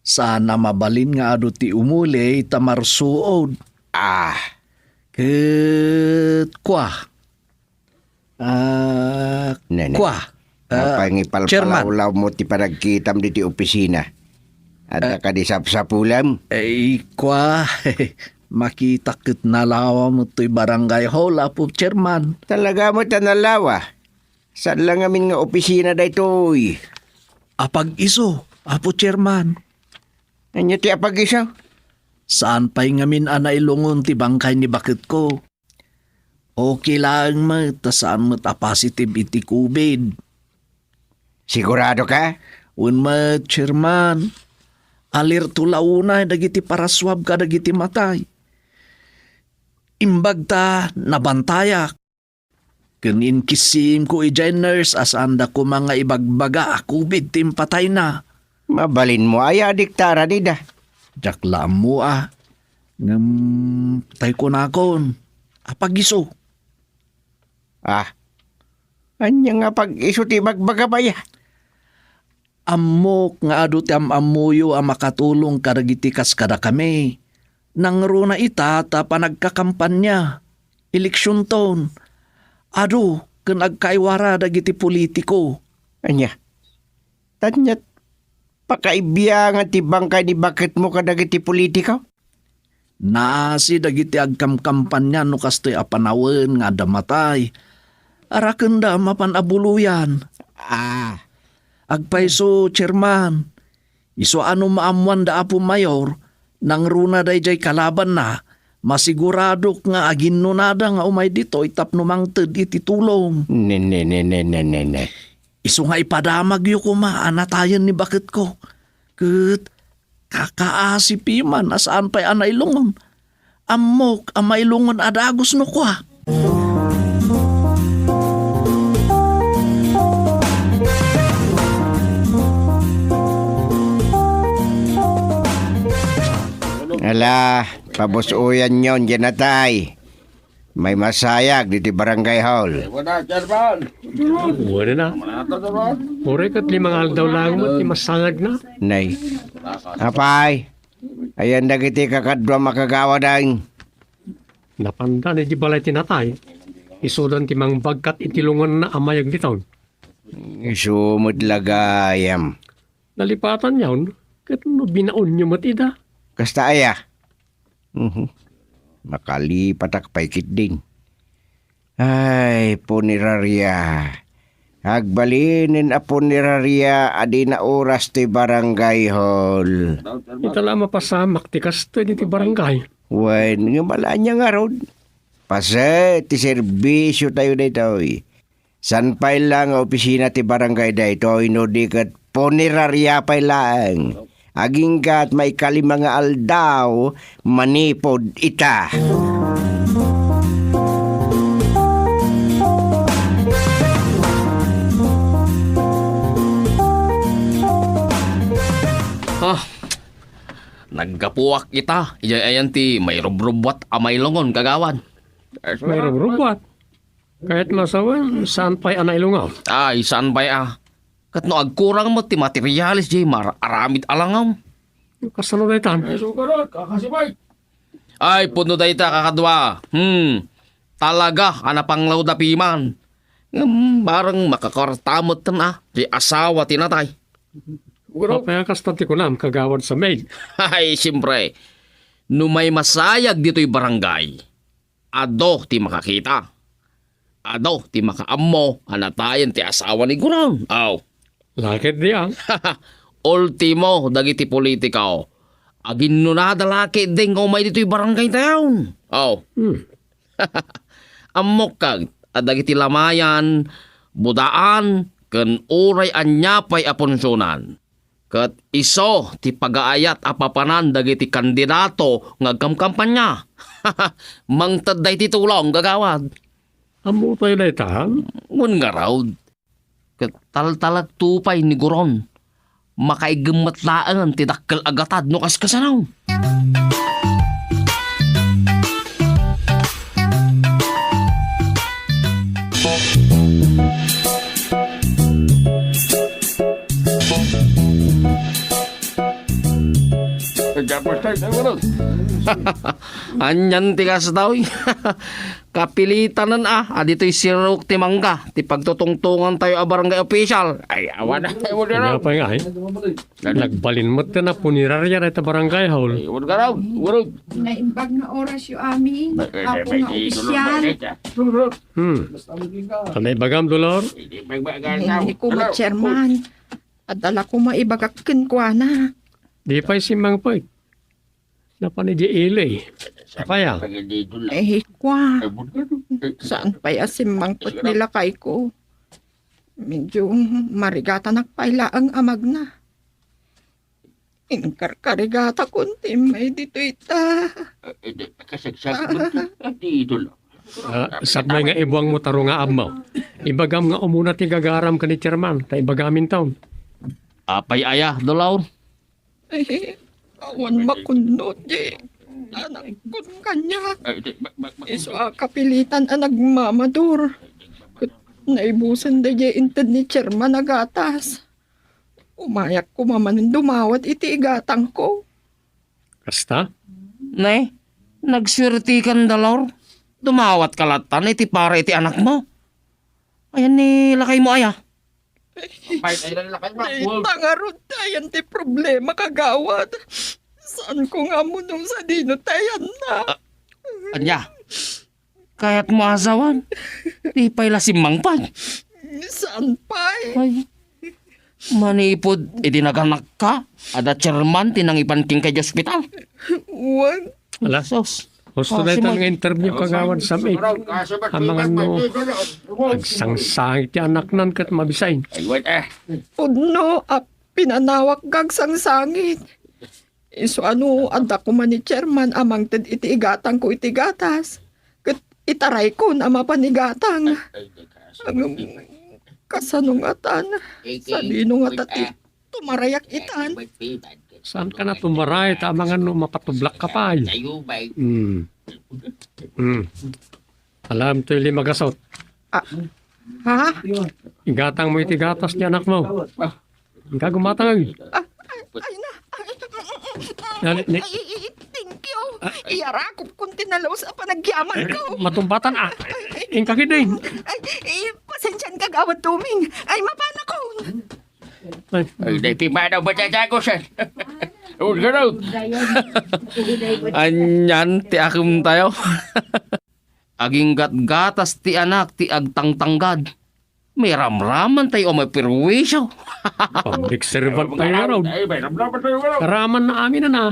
Saan a mabalin nga adu ti umuli ta marsuod. Ah. Ket kua. Ah, Nene. Kua. Ah, Apay nga Chairman. Ipalpalawlawmo ti panagkitam ditoy opisina. Adda Ah. kadi sapsapulem? Ay, kua. Makitak ket nalawa met toy barangay hall, Apo Chairman. Talaga met a nalawa. Saan la ngamin nga opisina daytoy? Apag-isu, Apo Chairman. Ania ti apag-isu? Saan pay ngamin a nailungon ti bangkay ni baketko. Okay laeng met ta saan met a positive iti covid. Sigurado ka? Wen met, Chairman. Alerto la unay dagiti parasuab kadagiti matay. Imbag ta nabantayak. Ken inkissiimko idiay nurse a saanda koma nga ibagbaga a covid ti impatayna. Mabalinmo aya a dikta aranida? Diak la ammo a. Ngem tay kunakon, apagiso. Ah, ania nga pag-isu ti ibagbagam aya? Ammok nga adu ti am-ammoyo a makatulong kadagiti kas kadakami. Nangruna ita ta panagkakampania, eleksionton. Adu ken agkaiwara dagiti politiko. Ania? Ania ti pakaibiangan ti bangkay ni baketmo kadagiti politiko? Naasi dagiti agkamkampania no kastoy a panawen nga adda matay. Arakenda mapan a buloyan. Ah. Agpayso, Chairman. Isu a no maammoan da Apo Mayor, nangruna daydiay kalabanna, masiguradok nga aginnunada nga umay ditoy tapno mangted iti tulong. Ne, ne, ne, ne, ne, ne, ne. Isu nga ipadamagyo koma a natayen ni baketko. Ket kakaasi piman a saan pay a nailungon. Ammok a mailungon a dagus no kua. Ala, pabus-oyanyon diay natay. May masayag ditoy barangay hall. Wala, Chairman. Wala na. Uray ket lima nga aldaw laeng met ti masayagna. Nay. Apay, ayan dagiti kakaduam a kagawad. Napanda idiay balay ti natay. Isudan ti mangbagkat iti lunganna a mayeg ditoy. Isu met la gayam. Nalipatanyon, ket no binaonyo met ida? Kasta aya? Mhm. Makalipatak pay ketdin. Ay, puneraria. Agbalinen a puneraria a di naoras ti barangay hall. Ita la a mapasamak ti kastoy ditoy barangay. Wen, ngem ala ania ngarud? Paset ti serbisyotayo daytoy. Saan pay la nga opisina ti barangay daytoy no di ket puneraria pay laeng. Agingga ti maikalima nga aldaw manipud ita. Ah, naggapuak ita. Idiay ayan ti mairubrubbuat a mailungon, kagawad. Mairubrubbuat? Kayat masawen, saan pay a nailungaw? Ay, saan pay a? Ket no agkurang met ti materialis diay mar-aramid a langaw. Kasano daytan? Ay, sukarot, kakasipay. Ay, pudno dayta, kakadua. Hmm. Talaga a napanglawda piman. Ngem, bareng makakarta metten a ti asawa ti natay. Sukarot. Apay a kasta ti kunam, kagawad sa maid? Ay, siyempre. No may masayag ditoy barangay, adu ti makakita. Adu ti makaammo a natayen ti asawa ni Guron. Aw. Laketdi a. Ultimo dagiti politiko. Aginnunada laketdi nga umay ditoy barangay tayon. Aw. Hmm. Ammok kag a dagiti lamayan, budaan, ken uray ania pay a punsionan. Ket isu ti pagaayat a papanan dagiti kandidato nga agkamkampania. Mangted daydi tulong, gagawad. Ammo tayo dayta? Wen ngarud. Ket taltalekto pay ni Guron. Makaiggem met laeng ti dakkel a gatad no kaskasano. Anian ti kasta, oy? Kapilitanen a, a ditoy sirok ti mangga, ti pagtutungtongan tayo a barangay official. Ay, awan. Ay, wala na. Kanya pa nga, eh. Nagbalin met ti napuniraria dayta barangay hall. Ay, wala ka raw. Wala. Naimbag nga oras yo amin. Ay, ay, Apo ay, nga ay, opisyal. Ay, ay, ay. Hmm. Ano ibagam, Dolor? Hindi ko, Chairman. Adda la koma ibagak kenkuana. Di pay simmangpet. Napan idiay ili. Apay a? Eh, kua. Saan pay a simmangpet ni lakayko? Medyo marigatanak pay laeng a magna. Inkarkarigatakon ti immay ditoy ta. Eh, di, kasagsagan ti, ti idol. Ah, sakbay nga ibuangmo ta rungaammo. Ibagam nga umuna ti gagaram ken ni Chairman, ta ibagamin taon. Apay aya, Dolor? Eh, awan makunno ti anakkon kaniak. Ay, di, ma-, ma-, ma-, Isu a kapilitan a nagmamadur. Ket naibusen daydiay inted ni Chairman a gatas. Umayak koma manen dumawat iti igatangko. Kasta? Ne, nagsuertekan, Dolor. Dumawat ka latta iti para iti anakmo. Ayan ni lakaymo aya. Ay, ay, ay, lakay mo. Ay, tangarod tayan ti problema, kagawad. Saan ko nga ammo no sadino tayan na? Ah, anya? Kayatmo asawan? Di pay la simmangpet. Saan pay? Ay, manipud idi naganakka, adda Chairman ti nangipan kenka iti ospital. Wen. Ala, sus. Gusto na ito nga interview, kagawad Sam, eh. Amangan no, agsangsangit ti anaknan ket mabisain. Ay, wen, eh. Pudno a pinanawak nga agsangsangit. Isu a no, adda koma ni Chairman a mangted iti igatangko iti gatas. Ket itaraykon a mapan igatang. Ay, ay, ay, Agam-, kasano ngatan? Sadino ngata ti tumarayak itan? Saan ka na tumaray? Ta amangan no mapatublak ka pay. Mm. Mm. Alam to yung lima gasot. Ah, ha? Igatang mo iti gatas ti anak mo. Inka gumatang. Ah, ay, ay na. Ay, Nani, ni- ay, ay, thank you. Ah, ay. Iyarakop kun tinalaos a panagyaman ko. Matumbatan, ah. Ay, ay. Inka gid, eh. Ay, ay, pasensian ka, Gawad Tuming. Ay, mapanakon. Ay. Ay, di ti manaw ba dyan, Jago, sir? Huwag ka daw. Anyan, ti akim tayo. Aginggatgatas ti anak ti agtangtanggad. May ramraman tayo o may perwisyo. Public servant tayo nga raw. Ay, may ramraman tayo nga raw. Raman na amin na na.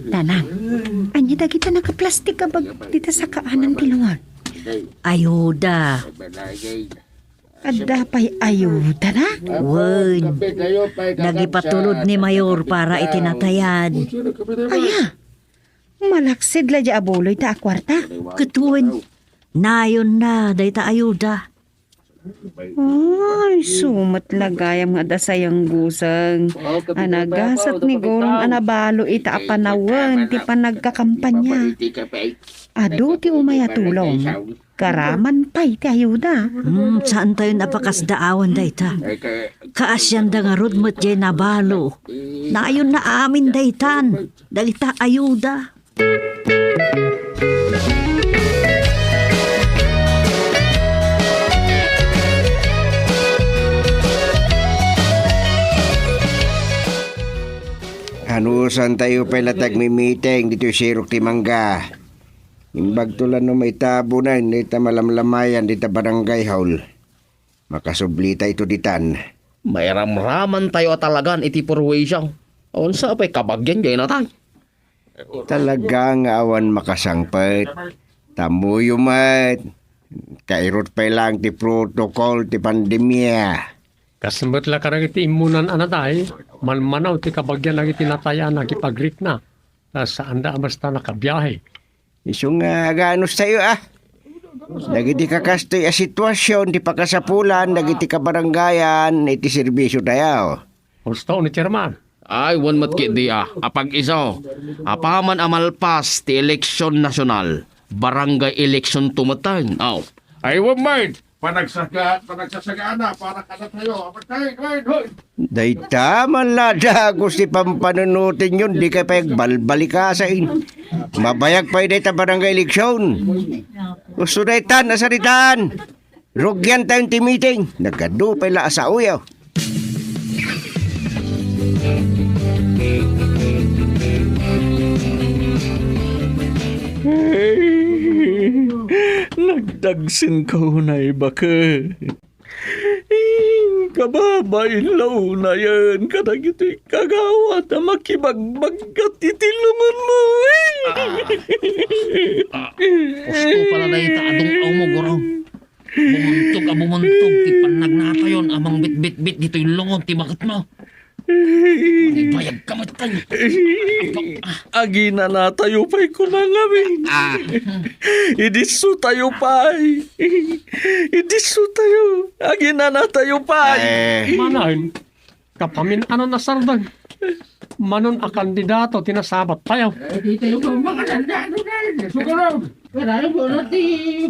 Tanang, anya dagita nakaplastik a bag dita sakaanan ti lungag? Ayuda. Adda pay ayuda na? Wen, nagipatulod ni Mayor para iti natayan. Aya, malaksid la di abuloy ta a kuarta. Ket wen, nayon na dayta ayuda. Ay, sumat la gayam nga adda sayang guseng a nagasat ni Gorong a nabalo ita a panawen ti panagkakampanya. Adu ti umay a tulong. Karaman pay ti ayuda. Hmm, saan tayo napakasdaawan dayta? Kaasianda ngarud met jay nabalo. Nayon na amin daytan. Dagita ayuda. Anusan tayo pay la tagmimiting ditoy sirok ti mangga. Imbag to la no maitabunan dita malamlamayan dita barangay hall. Makasubli tayo to ditan. Mairamraman tayo a talagan iti purwisyo. Unsa pay kabagian jay natay? Talaga nga awan makasangpet. Tammuyo met. Kairut pay lang ti protocol ti pandemia. Kas met la kadagiti immunan a natay, manmanaw ti kabagian dagiti natay a nakipagrikna. Ta saanda a basta nakabiahe. Isu nga aganus tayo, ah. Dagiti kakastoy a sitwasyon ti pakasapulan dagiti kabarangayan iti serbisyo tayo. Gusto ni Chairman. Ay, wen met ketdi, ah. Apag iso, apaman a malpas ti eleksyon nasyonal, barangay eleksyon to met tayo. Aw. Ay, wen met. Panagsaga-, panagsasagaana para kada tayo. Apatay, hoy, hoy! Dayta man la dagus ti pampanunoten yon, di kay pay agbalbalikasain. Mabayag pay dayta barangay eleksyon. Gusto daytan, asaritan. Rugian tayo ti meeting. Nagadu pay la asaoyo. Nagdagsen ka unay, baket. Kababain la unayen kadagitoy kagawad a makibagbaggat iti lemenmo. Ah, ah, husto pala dayta a dung-awmo, guro. Bumuntog a bumuntog ti pannagnatayon a mangbitbitbit ditoy lungog ti baketmo. Mangibayag ka met, tay. Aginanatayo pay kuna ngamin. Ah. Idisso tayo pay. Idisso tayo. Aginanatayo pay. Ay. Manen, kapamin-anon a sardeng. Manon a kandidato ti nasabat tayo. Ay, di tayo ba makatanda? Ano na? Sugurog! Karayo mo na ti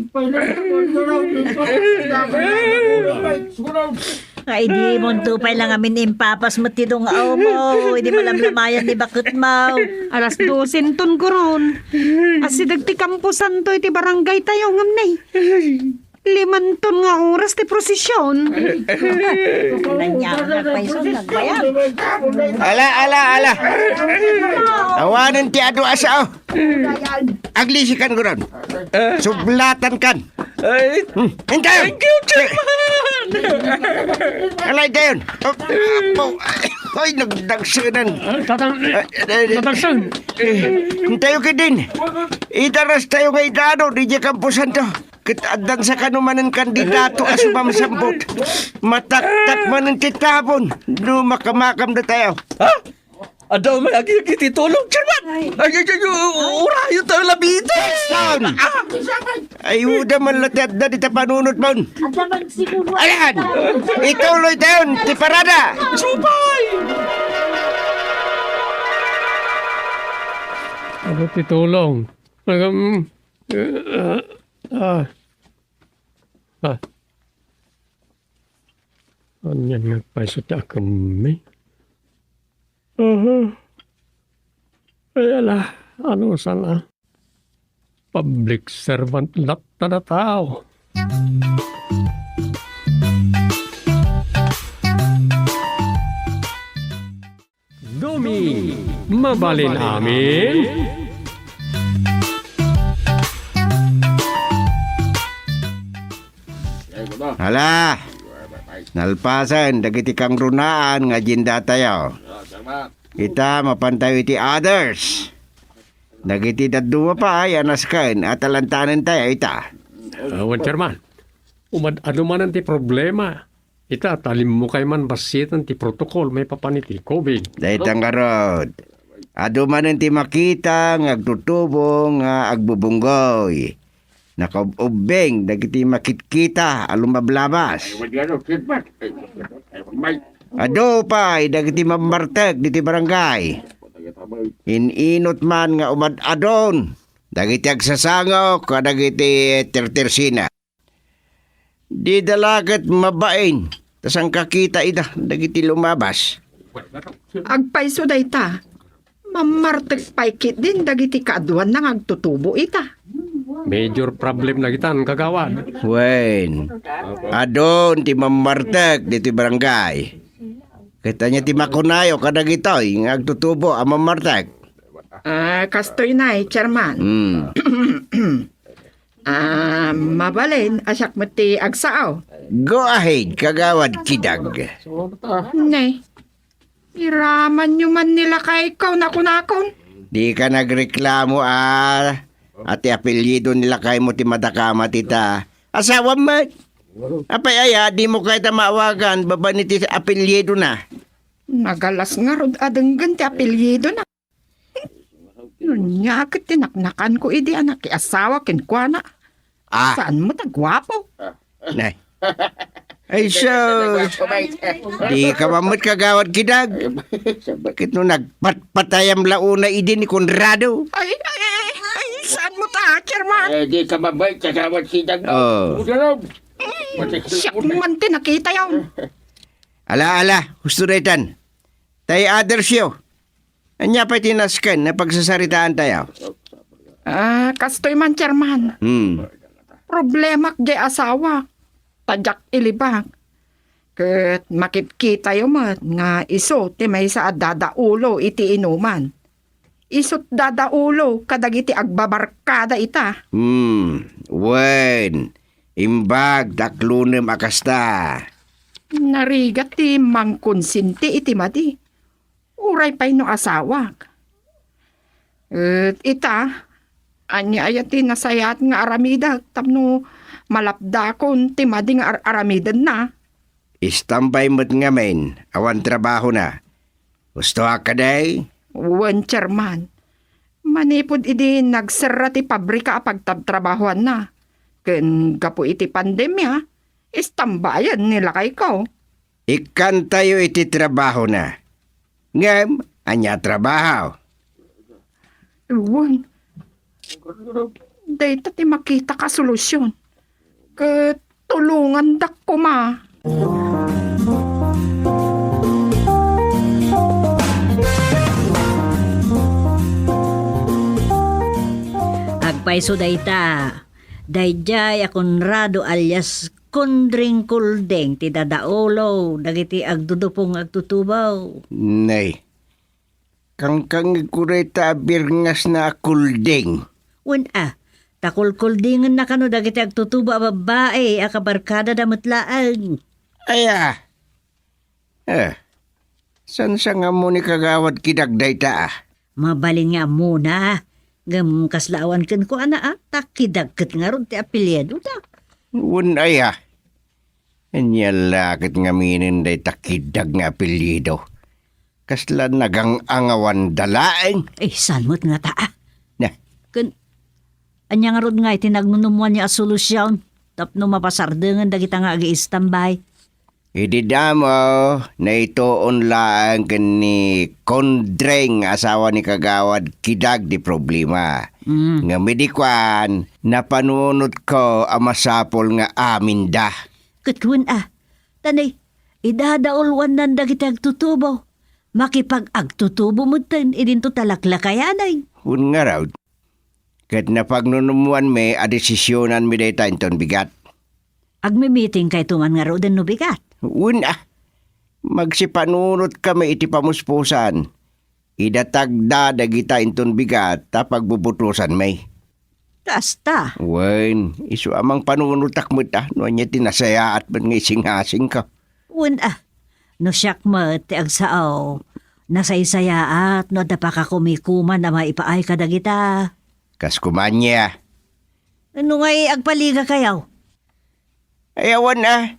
paylaw. Sugurog! Ay, di mo to pay lang amin impapas met ti dung-awmo. Idi malamlamayan ni baketmo. Alas dosen ton, guron. Asideg ti kamposanto iti barangay tayo, ngem ne. Limanton nga oras ti prosesyon. Nanya, nagpayso, nagbayad. Ala, ala, ala. Awanen ti adu a sao. Aglisikan, guron. Sublatan kan. Ay, Hmm, intayo. Thank you, Chairman! Alay dayon. Oh, oh, ay, nagdagsunan. Tatang, Ay, ay, ay. Tatang Sen. Eh, intayo kidin. Idaras tayo nga idado, di dya kampusan to. Ket addan sa kanumanen kandidato a sumamsambot. Mataktak manen ti tabon. No makamakam da tayo. Ha? Adda may agigit ti tulong, Chairman! Ay, ay, ay, ay, urayo tayo labiten! Son! Ah! Ay, uda man la ti adda dita panunot mon. Ayan! Ituloy tayon ti parada! Supay! Ano ti tulong? Nagam-, eh, ah, ah. Ah. Anian nga agpayso ti akemmi? Aha. Ay, ala, ano sana? Public servant latta na tao. Gumi, mabalin amin? Hala, nalpasen dagiti kangrunaan nga agenda tayo. Ita, mapantayo iti others. Dagiti dadduma pay a nasken a talantanen tayo ita. Awan, Chairman. Umad-adu manen ti problema. Ita, ta limmukay man bassiten ti protocol maipapan iti covid. Dayta ngarud, adu manen ti makita nga agtutubo nga agbubunggoy. Nakaub-ubbing dagiti makitkita a lumablabas. Adu pay dagiti mammartek diti barangay. In-inut man nga umad-adun dagiti agsasango kadagiti tertersina. Dida la ket mabain, ta sangkakita ida dagiti lumabas. Agpayso dayta, mammartek pay ketdin dagiti kaaduanna nga agtutubo ita. Major problem na kitan, kagawad. Wen, adun ti mammartek diti barangay. Ket ania ti makunayo kadagitoy nga agtutubo a mammartek? Ah, kastoy nay, Chairman. Hmm. Ah, mabalin a siak met ti agsao. Go ahead, Kagawad Kidag. Ne, iramanyo man ni lakayko, nakunakon. Dika nagreklamo, a, a ti apelyido ni lakaymo ti madakamat ita. Asawam met. Apay aya, dimo kayta maawagan babaen iti apelyidona? Nagalas ngarud a denggen ti apelyidona. Nunyaket ti naknakanko idi a nakiasawa kenkuana. Ah. Saan met a guapo? Nay. Ay, so, dika man met, Kagawad Kidag. Ket no nagpatpatayam la unay idi ni Conrado. Ay, ay, ay, ay, saan met a, Chairman? Eh, dika man met, Kagawad Kidag. Oh. Udarom. Siak man ti nakitayo. Ala, ala, husto daytan. Tay others yo. Ania pay ti nasken a pagsasaritaan tayo? Ah, kastoy man, Chairman. Hmm. Problemak jay asawa. Ta diak ilibak. Ket makitkitayo met nga isu ti maysa a dadaulo iti inuman. Isut dadaulo kadagiti agbabarkada ita. Hmm, wen, imbag daklonem a kasta. Narigat ti mangkonsinti iti madi. Uray pay no asawak. Et ita, ania aya ti nasayaat nga aramidek tapno malapdakon ti madi nga ar-, aramidenna? Istambay met ngamin, awan trabahona. Husto a kadi? Wen, Chairman. Manipud idi nagserra ti pabrika a pagtabtrabahoanna, ken gapu iti pandemia, istambayen ni lakayko. Ikkantayo iti trabahona. Ngem, ania a trabaho? Wen, dayta ti makitak a solusyon. Ket tulongandak koma. Agpayso dayta, daydiay a Conrado alias Kondring Kulding ti dadaulo dagiti agdudupong agtutubo. Nay, kangkangegko dayta a birngasna a Kulding. Wen a, ta kulkuldingenna kano dagiti agtutubo a babbai a kabarkadada met laeng. Aya? Eh, saan sa nga ammo ni Kagawad Kidag dayta a? Mabalin nga ammona. Ngem kasla awan kenkuana a, ta Kidag ket ngarud ti apelyidoda. Wen aya? Ania la ket ngaminen dayta Kidag nga apelyido? Kasla nagang-angawanda laeng. Eh, saan met ngata a? Na. Ken, ania ngarud ngay ti nagnunummoanyo a solusyon tapno mapasardengen dagita nga agi-istambay? Idi damo, naituon laeng ken ni Kondring nga asawa ni Kagawad Kidag ti problema. Mm. Ngem idi kuan, napanunotko a masapul nga aminda. Ket wen a, ta nay, idadaulwannan dagiti agtutubo. Makipag-agtutubo metten idinto ta laklakayanen. Wen ngarud, ket napagnunummoanmi a desisionanmi dayta inton bigat. Agmi-meetingkayto man ngaruden no bigat? Wen a, magsipanunotkami iti pamuspusan. Idatagda dagita inton bigat ta pagbubutosanmi. Kasta. Wen, isu a mangpanunotak met a no ania ti nasayaat met nga isingasingko. Wen a, no siak met ti agsao, nasaysayaat no adda pakakumikuman a maipaay kadagita. Kas kumannya. No ngay agpaligakayo? Ay, awan a.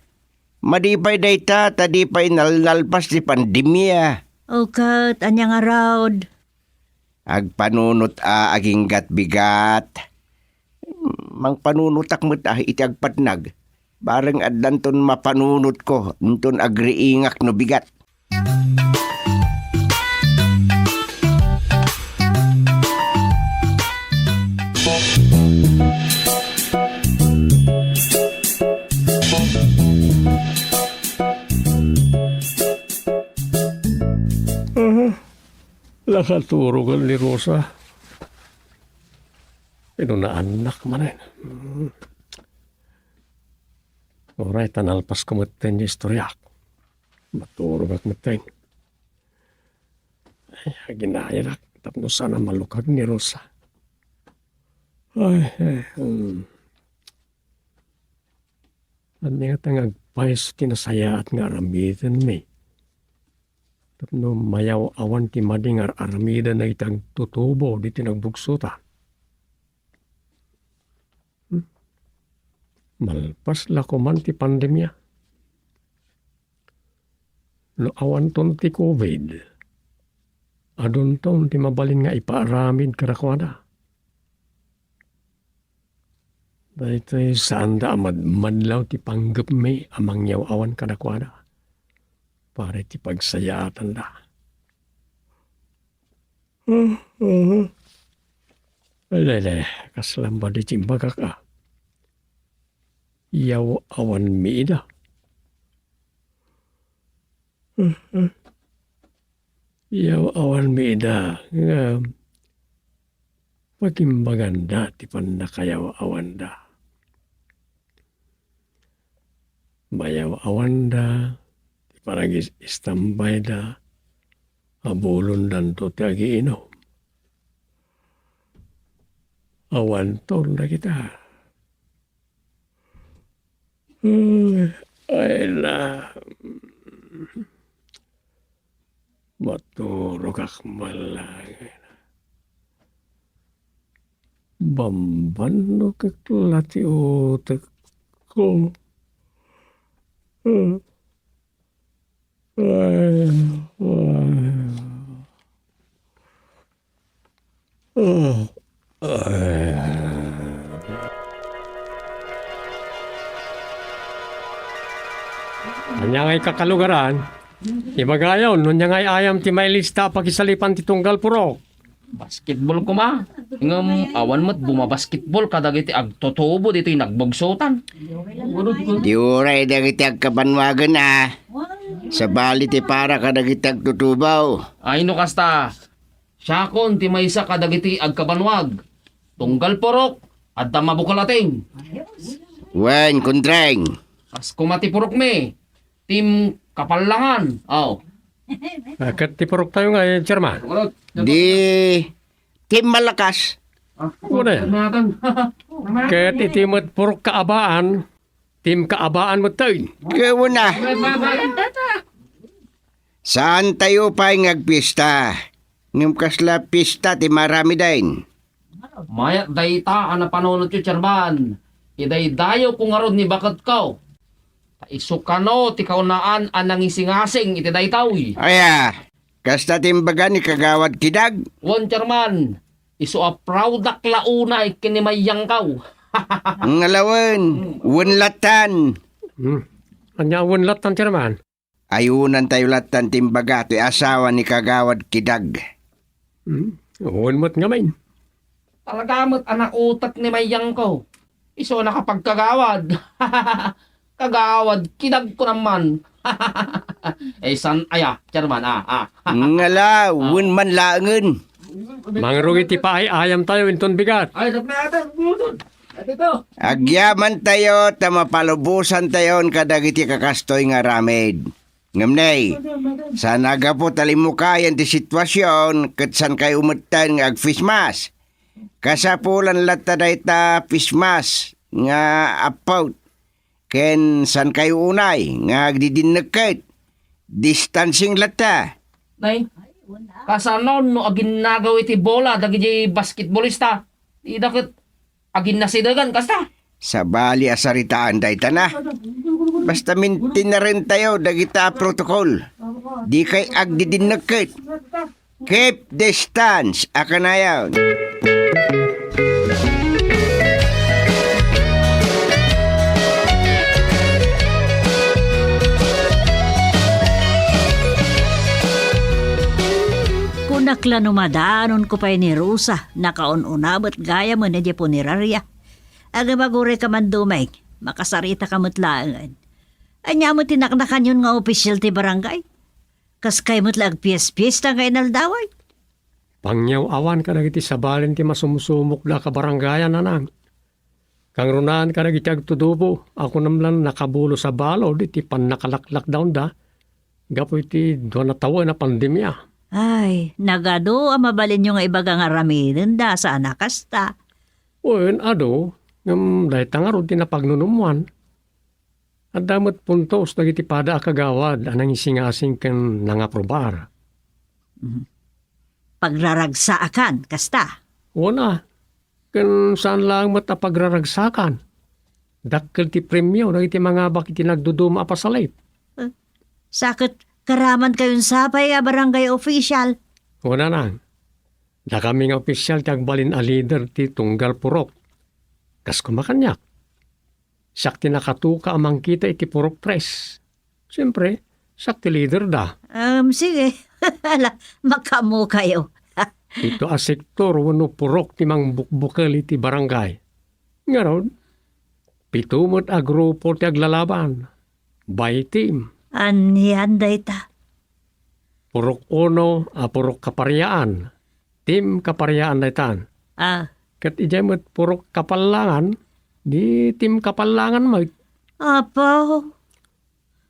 Madi pay dayta, ta di pay nalnalpas ti pandemia. O ket, ania ngarud? Agpanunot a agingga't bigat. Mangpanunotak met a iti agpatnag. Bareng addanton mapanunotko, inton agriingak no bigat. Aha. Nakaturogan ni Rosa. Pero naannak manen. Hmm. Uray ta nalpasko metten ti istoriak. Maturogak metten. Ay, aginayarak tapno saan a malukag ni Rosa. Ay, ay, hmm. Ania ngata nga agpayso ti nasayaat nga aramidenmi tapno mayaw-awan ti madi nga ar-aramiden dagiti agtutubo ditoy nagbugsotan? Hmm? Malpas la koman ti pandemia. No awanton ti covid, adunton ti mabalin nga ipaaramid kadakuada. Daytoy saanda a madmadlaw ti panggepmi a mangyaw-awan kadakuada para iti pagsayaatanda. Mhm. Ay, ay, ay, kasla madi ti imbagak a. Yaw-awanmi ida. Mhm. Yaw-awanmi ida, ngem pagimbaganda ti pannakayaw-awanda. Mayaw-awanda ti panagis-istambayda a bulondanto ti agiinum. Awanton dagita. Hmm, ay na. Agturogak man laeng. Bambannokek la ti utekko. Ania ngay kakalugaran? Ibagayon, no ania ngay ayam ti mailista a pakisalipan ti tunggal purok? Basketball koma. Ngem awan met bumabasketball kadagiti agtutubo ditoy nagbugsotan. Di uray dagiti agkabanwagen a. Sabali ti para kadagiti agtutubo. Ay no kasta, siakon ti maysa kadagiti agkabanwag. Tunggal purok, adda mabukalating. Wen, kuntreng. Kas koma ti purokmi, Team Kapallangan. Aw. Ah, ket ti purok tayo nga, eh, chairman. Di Team Malakas. Ah, Una yan. Ket iti met purok kaabaan, Team Kaabaan met tayo. Kawuna. Saan tayo pay nga agpista? Ngem kasla pista ti maramiden? Mayat dayta a napanunotyo, Chairman. Idaydayawko ngarud ni baketko. Ta isu kano ti kaunaan a nangisingasing iti daytoy. Aya, kasta ti imbaga ni Kagawad Kidag? Wen, Chairman. Isu a proud-ak la unay ken ni Mayangko. Ngalawen, wen latan. Hmm. Ania wen latan, Chairman? Ayunan tayo latan ti imbaga ti asawa ni Kagawad Kidag. Hmm. Wen met ngamin. Talaga met a nautek ni Mayangko. Isu a nakapagkagawad. Kagawad Kidag ko naman. Eh, san aya, Chairman, ah, ah. Ngala, wen man laengen. Mangrugi ti paay-ayam tayo inton bigat. Ay, dapna ata, gudod. Ito. Agyaman tayo ta mapalubosan tayon kadagiti kakastoy nga aramid. Ngem nay, saan a gapu ta limmukayan ti sitwasion ket saan kayo metten nga agfismas. Kasapulan latta dayta pismas nga appaut ken saan kayo unay nga agdidinnekket. Distancing latta. Nay, kasano no aginnagaw iti bola dagiti basketballista? Ida ket aginnasidegan kasta. Sabali a saritaan dayta na. Basta mintinaren tayo dagita a protocol. Di kay agdidinnekket. Keep distance, a kanayon. Kunak la no madanon ko pay ni Rosa, nakaun-una met gayamen idiay punerarya. Agmagurayka man, Dumeng, makasarita ka met laengen. Ania met ti naknakanyon nga opisyal ti barangay? Kas kay met la agpiespiesta nga inaldawan? Pangyaw-awan kadagiti sabalen ti masumsumokda a kabarangayan, Nanang. Kangrunaan kadagiti agtutubo a kunam lan nakabulos a balud iti pannakalaklakdawnda gapu iti dua natawen a pandemia. Ay, nagadu a mabalinyo nga ibaga nga aramidenda saan a kasta. Wen, adu, ngem dayta ngarud ti napagnunummoan. Adda met puntos dagiti pada a kagawad a nangisingasing ken nangaprubar. Mhm. Pagraragsaakan, kasta? Wen a, ken saan laeng met a pagraragsakan. Dakkel ti premio dagiti mangabak iti nagduduma a pasalit. Eh, sa ket karaman kayon sapay a barangay official? Wen a, Nang. Dakami nga official ti agbalin a leader ti tunggal purok. Kas koma kaniak. Siak ti nakatuka a mangkita iti Purok Tres. Siempre, siak ti leader da. Um, sige. Ala, makaammokayo. Pito a sektor wenno purok ti mangbukbukel iti barangay. Ngarud, pito met a grupo ti aglalaban. By team. Anian dayta? Purok uno a purok kapariaan. Team kapariaan daytan. Ah. Ket idiay met purok kapallangan, di team kapallangan met. Apo.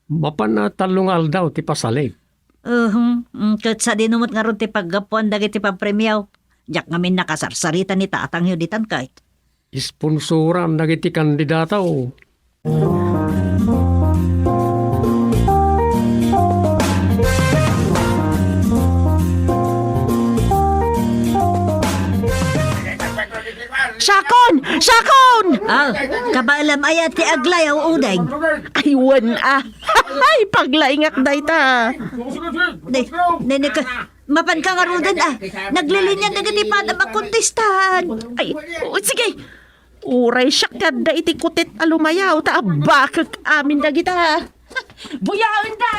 Mapan a tallo nga aldaw ti pasalit. Uhum. Mm, ket sadino met ngarud ti paggapuan dagiti pagpremiaw? Diak ngamin nakasarsarita ni tatangyo ditan ket. Sponsoran dagiti kandidato. Ah, kabaelam aya ti aglayaw, Udeng? Ay, wen a. Ay, paglaingak dayta. Ne, ne, ne, ka, mapan ka ngaruden a. Naglilinya dagiti padam a kontestan. Ay, o, sige. Uray siak ti adda iti kutit a lumayaw, ta abbakek amin dagita. Buyaen da!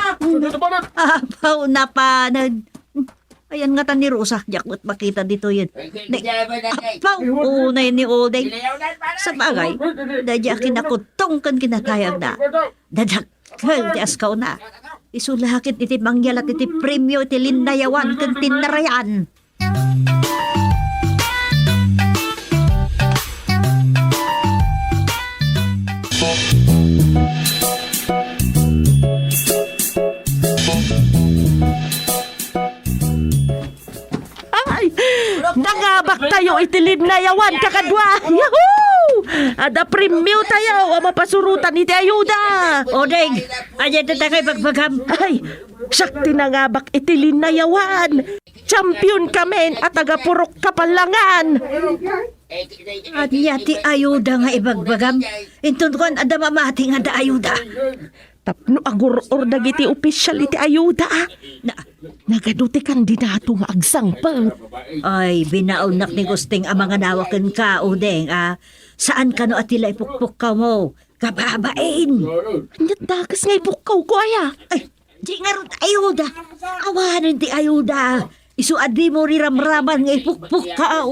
Apaw, napanen. Ayan nga tan ni Rosa, diak met makita ditoyen. Ne, apaw, unay ni Odeng. Sabagay, daydi a kinakuttong ken kinatayagna. Dadakkel ti askawna. Isu la ket iti mangyalat iti premio iti linnayawan ken tinnarayan. Ay, nangabak tayo iti linnayawan, kakadua. Yahoo! Adda premio tayo a mapasurotan iti ayuda. Odeng, ania dayta nga ibagbagam? Ay, siak ti nangabak iti linnayawan. Champion kamin a taga Purok Kapallangan. Ania ti ayuda nga ibagbagam? Inton kuan, adda mamati nga adda ayuda. Tapno agur-or dagiti official iti ayuda, a. Na, nagadu ti kandidato nga agsangpet. Ay, binaonnak ni Gusting a manganawa kenka, Udeng, a. Saan kano a ti la ipukpukkaw mo? Kababain! Ania't dakes nga ipukkaw ko, aya? Ay, di ngarud ayuda. Awanen ti ayuda. Isu a dimo riramraman nga ipukpukkaw.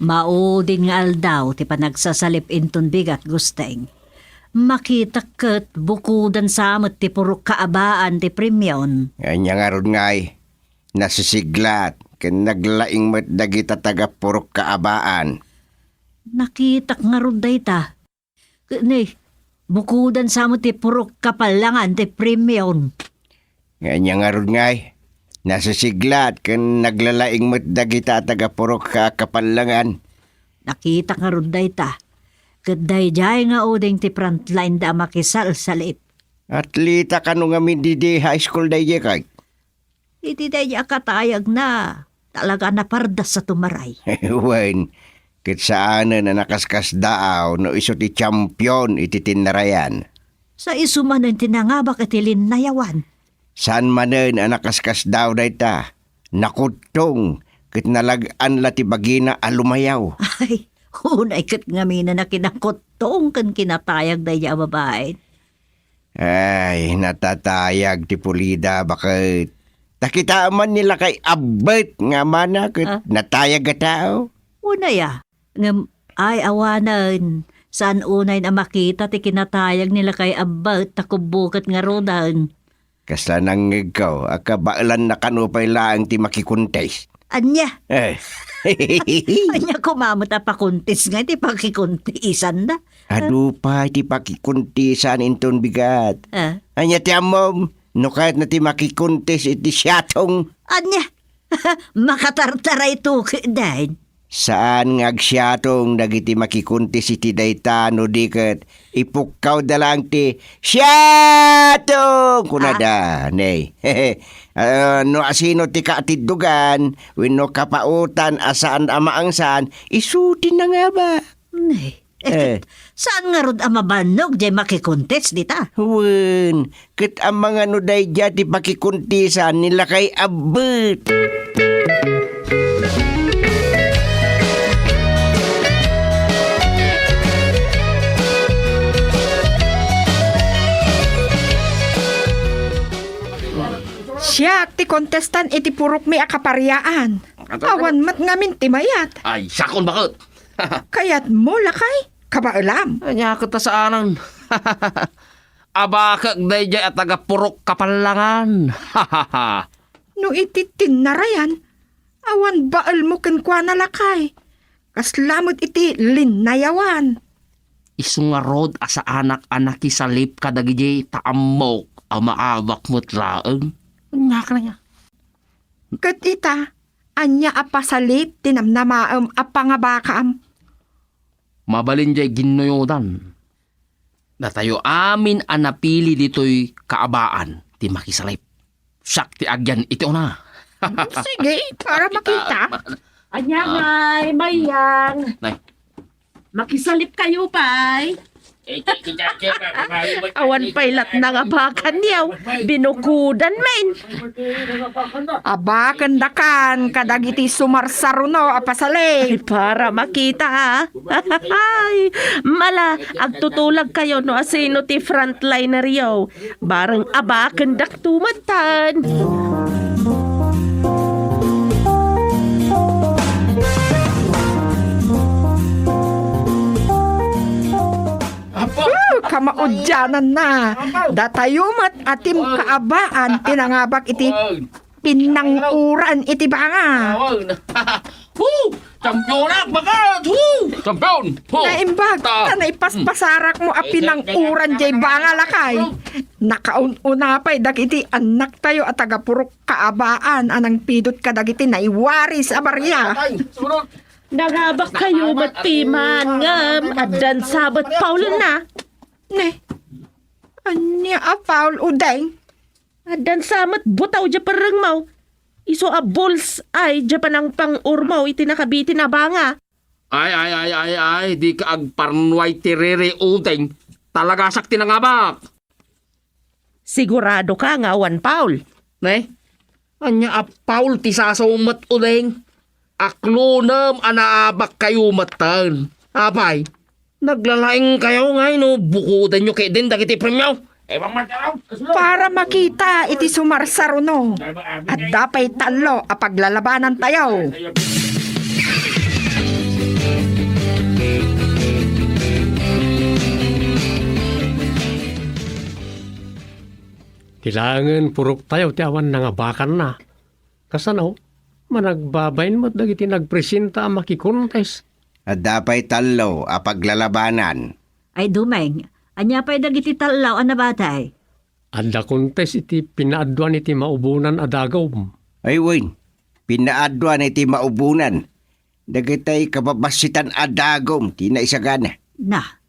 Maudin nga aldaw ti panagsasalip inton bigat, Gusteng. Makitak ket bukodan sa met ti purok kaabaan ti premion. Ania ngarud ngay? Nasisiglat ken naglaing met dagita taga purok kaabaan. Nakitak ngarud dayta. Ket ne, bukodan sa met ti purok kapallangan ti premion. Ania ngarud ngay? Nasisiglat ken naglalaing met dagita a taga purok a kapallangan. Nakitak ngarud dayta. Ket daydiay nga uding ti frontline da a makisalsalip. Atleta kano ngamin didi high school daydiay kay? Iti daydi a katayagna, talaga a napardas a tumaray. Wen, ket saanen a nakaskasdaaw no isu ti champion iti tinnarayan. Sa isu manen ti nangabak iti linnayawan. Saan manen a nakaskasdaaw dayta. Nakuttong ket nalag-an la ti bagina a lumayaw. Ay, unay ket ngamin a nakinakuttong ken kinatayag daydi a babaen. Ay, natatayag ti pulida, baket. Ta kitaem man ni lakay Abbet nga ammana ket Ah. natayag a tao. Unay a, ngem, ay, awanen. Saan unay a makita ti kinatayag ni lakay Abbet ta kubbuket ngaruden. Kasla nangngegko a kabaelanna kano pay laeng ti makikuntis. Ania? Eh. Ania koma met a pakuntis nga iti pakikuntisanna? Adu pay ti pakikuntisan inton bigat. Ah. Ania ti ammom? No kayatna ti makikuntis iti siatong? Ania? Makatartaray to ketdin. Saan nga agsiatong dagiti makikuntis iti dayta no di ket ipukkawda laeng ti siatong kunada. Ah. Nay. Ah, no asino ti kaatiddogan wenno kapaotan a saan a maangsan, isu ti nangabak. Nay, eh, Eh. Saan ngarud a mabannog jay makikuntis dita? Wen, ket amangan no daydiay ti pakikuntisan ni lakay Abbet. Siak ti kontestan iti purokmi a kapariaan. Awan met ngamin ti mayat. Ay, sakon baket. Kayatmo, lakay? Kabaelam. Ania ket ta saanen? Abakek daydiay a taga purok kapallangan. No iti tinnarayan, awan baelmo kenkuana, lakay. Kasla met iti linnayawan. Isu ngarud a saanak a nakisalip kadagidi ta ammok a maabak met laeng. Ania kaniak? Ket ita, ania a pasalip ti namnamaem a pangabakam? Mabalin jay ginnuyodan. Datayo amin a napili ditoy kaabaan ti makisalip. Siak ti agyan iti una. Sige, para makita. Ania, Nay, Mayang. Nay. Makisalip kayo, pay. Awan pay latna nga bakanyo. Binukodan men. Abakendakan kadagiti sumarsaruno a pasalip. Ay, para makita, ha? Ay, mala, agtutulagkayo no asino ti frontlineryo. Bareng abakendak tumetten. Apo! Uh, kamaudiananna. Apo! Datayo met a team kaabaan ti nangabak iti pinanguran iti banga. Awan. Hu! Championak, bakat! Hu! Champion! Hu! Naimbag, ta naipaspasarak mo a pinanguran jay banga, lakay. Nakaun-una pay dagiti annaktayo a taga-Purok Kaabaan a nangpidut kadagiti naiwaris a baria. Nangabak kayo met piman ngem addan sa met foul na. Ne. Ania a foul, Udeng? Addan sa met butaw jay perrengmo. Isu a bullseye jay panangpang-urmo iti nakabitin a banga. Ay, ay, ay, ay, ay, dika agparnuay ti riri, Udeng. Talagasak ti nangabak. Sigurado ka nga awan foul? Ne? Ania a foul ti sasao met, Udeng? Aklonem a naabak kayo metten. Apay, naglalaing kayo ngay no bukodanyo ketdin dagiti premio? Para makita iti sumarsaruno, adda pay tallo a paglalabanan tayo. Ti laengen purok tayo ti awan nangabakanna. Kasano? Managbabain met dagiti nagpresenta a makikontes. Adda pay tallo a paglalabanan. Ay, Dumeng, ania pay dagiti tallo a nabatay? Adda kontes iti pinaadduan iti maubonan a dagum. Ay, wen, pinaadduan iti maubonan. Dagitay kababassitan a dagum ti naisagana. Na,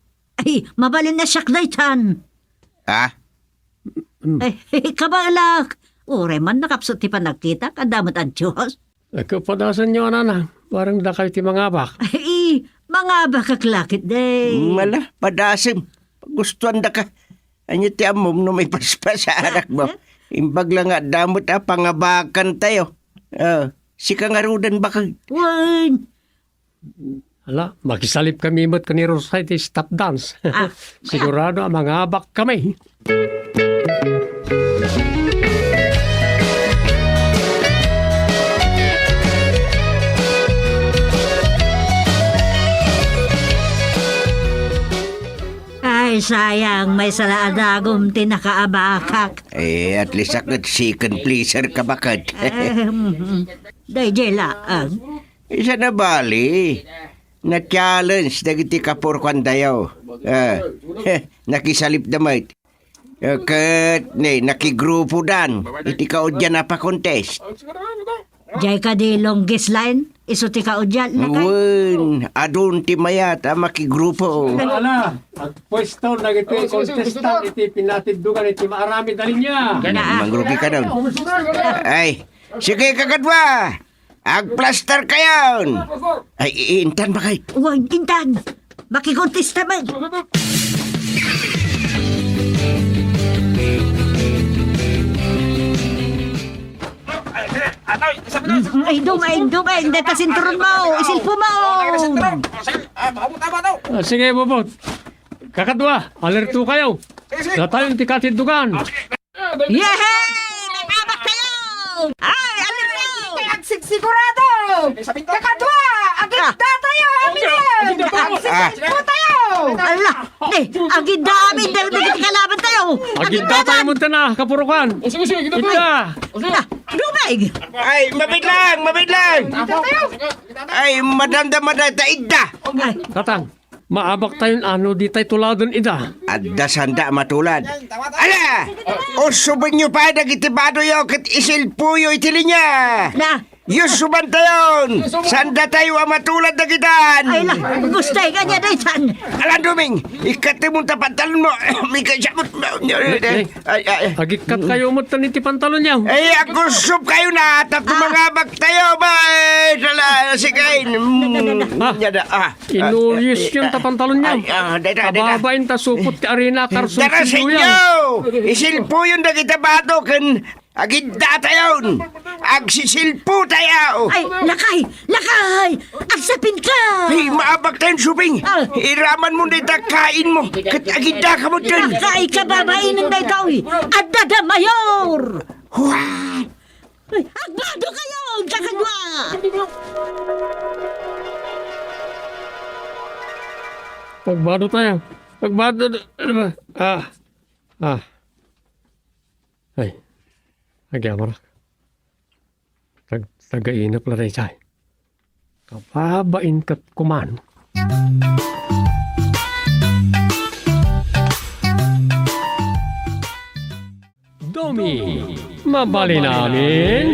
ay, mabalin a siak daytan. Ha? Ay, kabalak. Uray man nakapsut ti panagkitak, adda met a Dios. Agpadasenyo, a nanang, bareng dakayo ti mangabak. Ay, mangabakak la ketdi. Mala, padasem. Pagustuandaka. Ania ti ammom no maipaspasarak mo? Imbag la nga adda met a pangabakan tayo. Ah, sika ngaruden, bakit? Wen. Ala, makisalip kami met ken ni Rosay ti stop dance. Ah. Sigurado a mangabak kami. Ay, sayang, maysa la a dagum ti nakaabakak. Eh, at least a ket second placer ka, baket. Em, daydiay laeng. Isuna bali, na-challenge dagiti kapurokan tayo. Ah, nakisalipda met. Ah, ket, ne, nakigrupodan iti kaudian a pa-contest. Jay kadi longest line, isu ti kaudian, lakay? Wen, adun ti mayat a makigrupo. Ala, agpuesto dagiti contestant iti pinatiddogan iti maaramid a linya. Mangrugi ka dun. Ay, sige, kakadwa. Agplaster kayon! Ay, i-, intan, bakit? Wen, intan! Makikontesta man! Ay, Duma, ay, Duma, ay, deta sinturon mo, isilpo mo! Ah, sige, Bobot. Kakadwa, alerto kayo. Datayon ti katiddogan. Yehey! Nangabak tayo! Ay, alerto! Agsigsigurado! Kakadwa! Agidda tayo, amin! Agsigsigurado tayo! Ala! Eh, agidda amin dahil may kalaban tayo! Agidda tayo, munta na, kapurukan! Agidda! Dumay! Ay, mabit lang! Mabit lang! Ay, madamdama da, da, idda! Ay. Katang, maabak tayon ano di tay tuladen ida. Adda sanda a matulad. Ala! Usubenyo pay dagiti badoyo ket isilpoyo iti linya! Na, Yusubantayon! Saan datayo a matulad dagitan? Ay, la, gusto ka niya, daytan. Alan Duming, ikkatem ta pantalonmo. May kayamot mo. Nay, nay. Ay, ay, ay. Agikkat kayo mo tan iti pantalon niya. Ay, agusop kayo na. Tapos Ah. mga bagtayo, bay. Sala, sige. Mm, Ah. yada, ah. Inuyos yun ta pantalon niya. Ay, ah, dayta, dayta. Ababain ta supot ti arena, Carson Dara sa Silvio inyo! yan. Isilpo yun, dagita bato, ken agidda tayon. Agsisilpo tayo. Ay, lakay! Lakay! Agsapin ka! Ay, maabak tayon, Suping. Ah. Iraman mo na itakain mo. Ket agidda ka mo dyan. Lakay ka, babain ng daytoy! Adda da mayor! What? Ay, agbado kayo! Kakadwa! Agbado tayo. Agbado. Ano ba? Ah. Ah. Ay. Agyamarak. Tag-, tagainap la daytay. Kababain ket kuman. Domi, mabalin amin?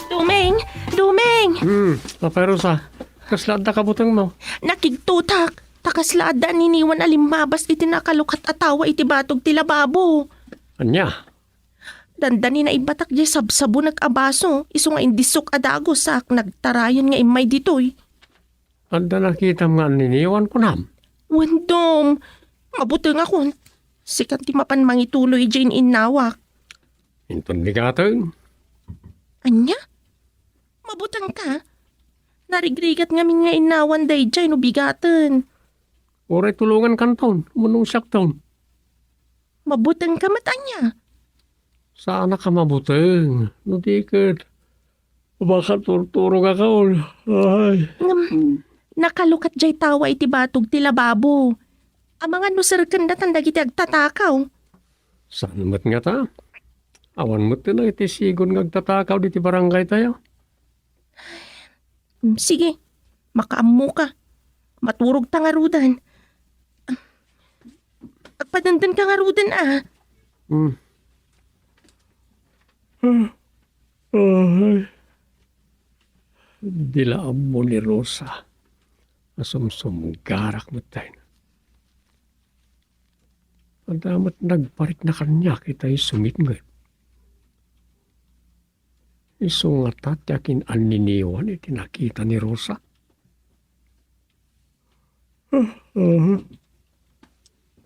Dumeng! Dumeng! Hmm, Apay Rosa, kasla adda kabutengmo? Nakigtutak, ta kasla adda niniwan a limmabas iti nakalukat a tawa iti batog ti lababo. Ania? Dandani naibatak diay sabsabonek a baso, isu nga indisso a dagus, sa nagtarayan nga immay ditoy. Adda nakitam nga anniniwan, kunam? Wen, Dom. Mabutengakon. Sikan ti mapan mangituloy idiay innawak. Inton bigaten. Ania? Mabutengka? Narigrigat ngamin nga innawan daydiay no bigaten. Uray tulongankanton, umano siakton. Mabutengka met ania? Saanak a mabuteng. No di ket, makaturturogakon. Ay. Ngem, nakalukat diay tawa iti batog ti lababo. Amangan no serken datan dagiti agtatakaw. Saan met ngata? Awan met ti nangitisigon nga agtatakaw diti barangay tayo. Mm, sige, makaammoka. Maturogta ngaruden. Agpadendenka ngaruden, a. Mm. Ay. Di la ammo ni Rosa a sumsumgarak met tayo. Adda met nagparikna kaniak itay sumitnget. Isu ngata ti akin-anniniwan iti nakita ni Rosa.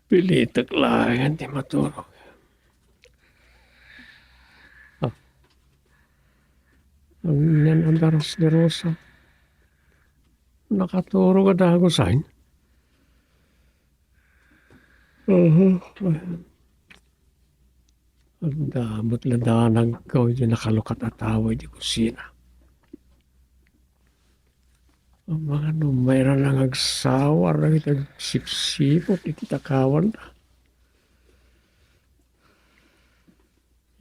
Pilitek laeng ti maturog. Ah. Ania a daras ni Rosa? Nakaturog a dagusen? Aha. Adda met la danagko iti nakalukat a tawa iti kusina. Amangan no mayra nga agsawar dagiti agsipsiput iti takawanna.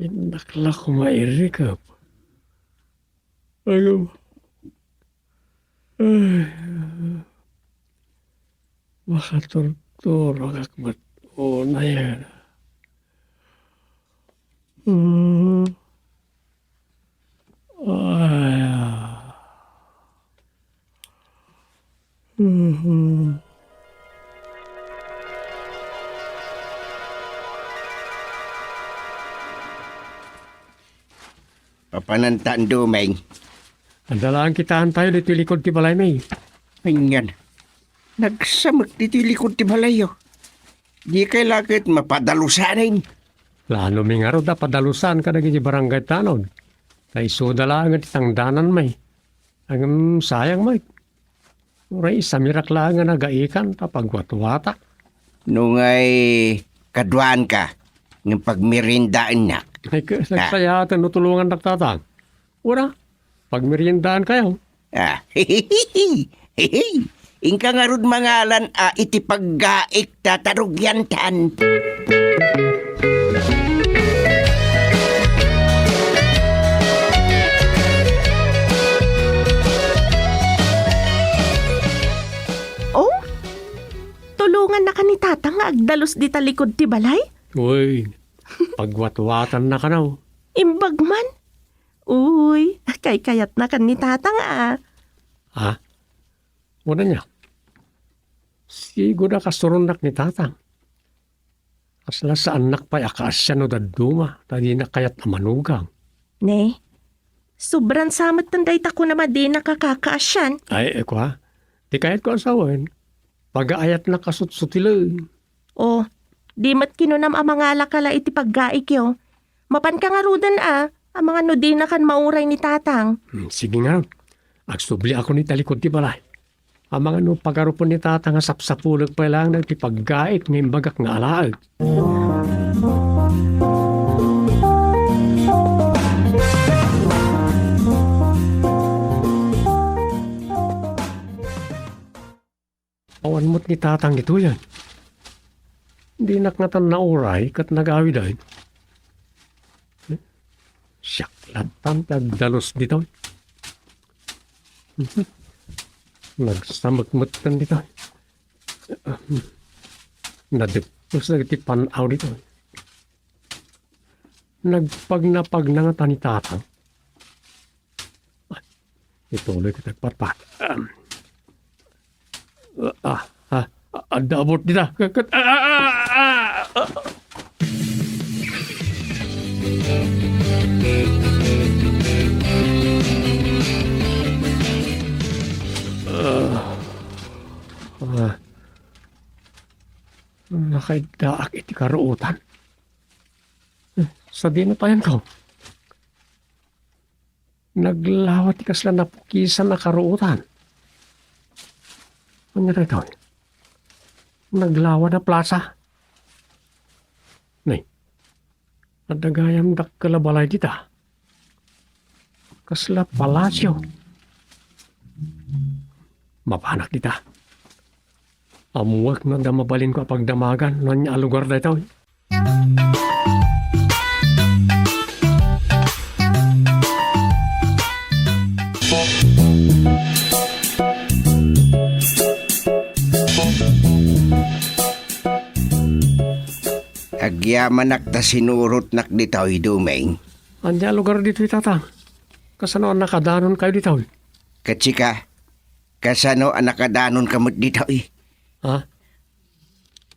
Innak la koma irikep. Ay, makaturturogak met unay. Mm. Ay. Mhm. Papananta, Dumeng. Adda laeng kitaentayo ditoy likud ti balaymi. Anian, nagsamek ditoy likud ti balayyo. Dikay la ket mapadalusanen. Lanomi ngarud a padalusan kadagiti barangay tanod. Ta isuda laeng ti tangdananmi. Ngem sayang met. Uray isamirak laeng nga nagaikan ta pagwatwatak. No ngay kaduaanka, ngem pagmeriendaennak. Ay, ka-, Ah. nagsayaten no tulongannak, Tatang. Ura, pagmeriendaankayo. Ah. Inka ngarud mangalan a iti paggaik ta tarugiantan. Oh? Tulongannaka ni Tatang nga agdalus dita likud ti balay? Uy, Pagwatwatanna kano. Imbag man? Uy, kaykayatna ken ni Tatang a. Ha? Wen ania? Sigud a kasuronnak ni Tatang. Kasla saannak pay a kaasian no dadduma, ta dinak kayat a manugang. Ne, sobran sa metten dayta kunam a dinak a kakaasian. Ay, kua, ti kayatko a sawen, pagaayatnak a sutsutilen. O, di met kinunam a mangalaka la iti paggaikyo. Mapanka ngaruden a, amangan no dinakan mauray ni Tatang. Hmm, sige ngarud. Agsubliakon iti likud ti balay. Amangan no pagarupen ni Tatang a sapsapulek pay laeng dagiti paggaik nga imbagak nga alaek. Awan met ni Tatang ditoyen. Dinak ngatan nauray ket nagawiden. Siak lattan ti agdalus ditoy. Nagsamek metten ditoy. Nadepes dagiti pan-aw ditoy. Nagpagnapagna ngata ni Tatang. Ituloy ti nagpatpat. Um, ah, ah, ah, adda abort dita. Ket, ah, ah, ah, ah, ah. Ah, ah. Nakaiddaak iti karuotan. Eh, sadino tayan ko? Naglawa ti kasla napukisan a karuotan. Ania daytoy? Naglawa na plasa. Nay, adda gayam dakkel a balay dita. Kasla palasio. Mapanak dita. Ammoek no adda mabalinko a pagdamagan no ania a lugar daytoy. Agyamanak ta sinurotnak ditoy, Dumeng. Ania a lugar ditoy, Tatang? Kasano a nakadanonkayo ditoy? Ket sika, kasano a nakadanonka met ditoy? Ha?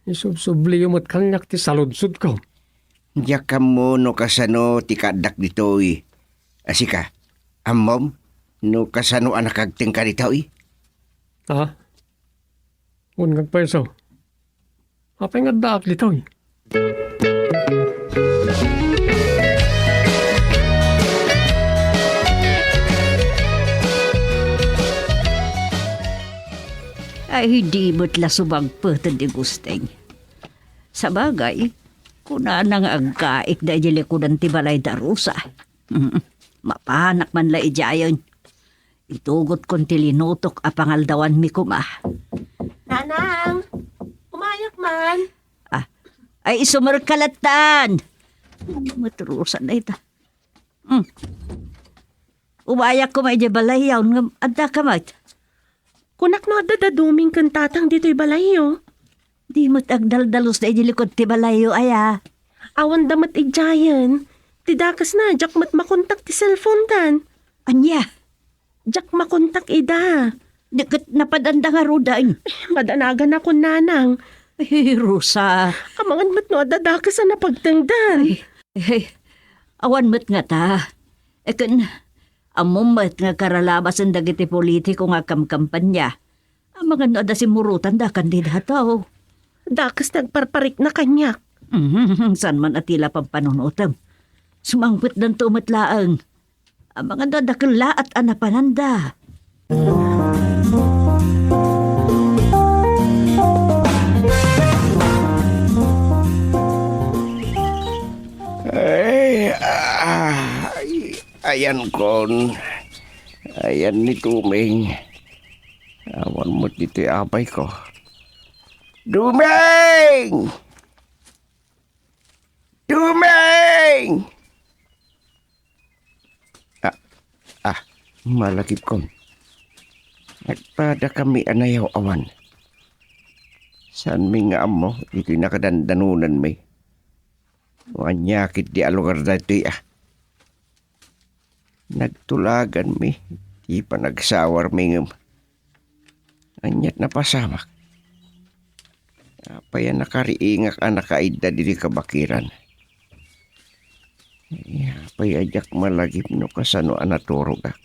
Isubsubliyo met kaniak ti saludsodko. Diak ammo no kasano ti kaaddak ditoy. A sika, ammom no kasano a nakagtengka ditoy? Ha? Wen, ngagpayso. Apay nga addaak ditoy? Ay, di met la sumagpet ti Gusteng. Sabagay, kunana nga aggaikda idiay likudan ti balay da Rosa. Mm, mapanak man la idiayen. Itugotkon ti linutok a pangaldawanmi koma. Nanang, umayak man. Ah, ay, isu met ka lattan. Met Rosa dayta. Hmm. Umayak koma idiay balayyo, ngem adda ka met. Kunak no adda da Dumeng ken Tatang ditoy balayyo. Di met agdaldalos da idiay likud ti balayyo, aya. Awan da met idiayen. Ti dakesna, diak met makontak ti cellphone dan. Ania? Diak makontak ida. Di ket napadanda ngaruden. Eh, madanagan a kun nanang. Ay, Rosa. Amangan met no adda dakes a napagtengdan. Ay, eh, awan met ngata. Eh, ken, ammom met nga karalabasen dagiti politiko nga agkamkampanya. Amangan no adda simmurotandakan dayta a tao. Dakes ti agparparikna kaniak. Mhm, saan man a ti la pampanunotem. Sumangpetdanto met laeng. Amangan no adda kellaat a napananda. Ay, ah, ay, ayan kon. Ayan ni Dumeng. Awan met ditoy apay ko. Dumeng! Dumeng! Ah, ah, malagipkon. Nagpadakami a nayaw-awan. Saanmi nga ammo ditoy nakadandanonanmi. No ania ketdi a lugar daytoy a. Nagtulaganmi ti panagsawarmi ngem ania't napasamak. Apay a nakariingak a nakaidda ditoy kabakiran? Apay a diak malagip no kasano a naturogak?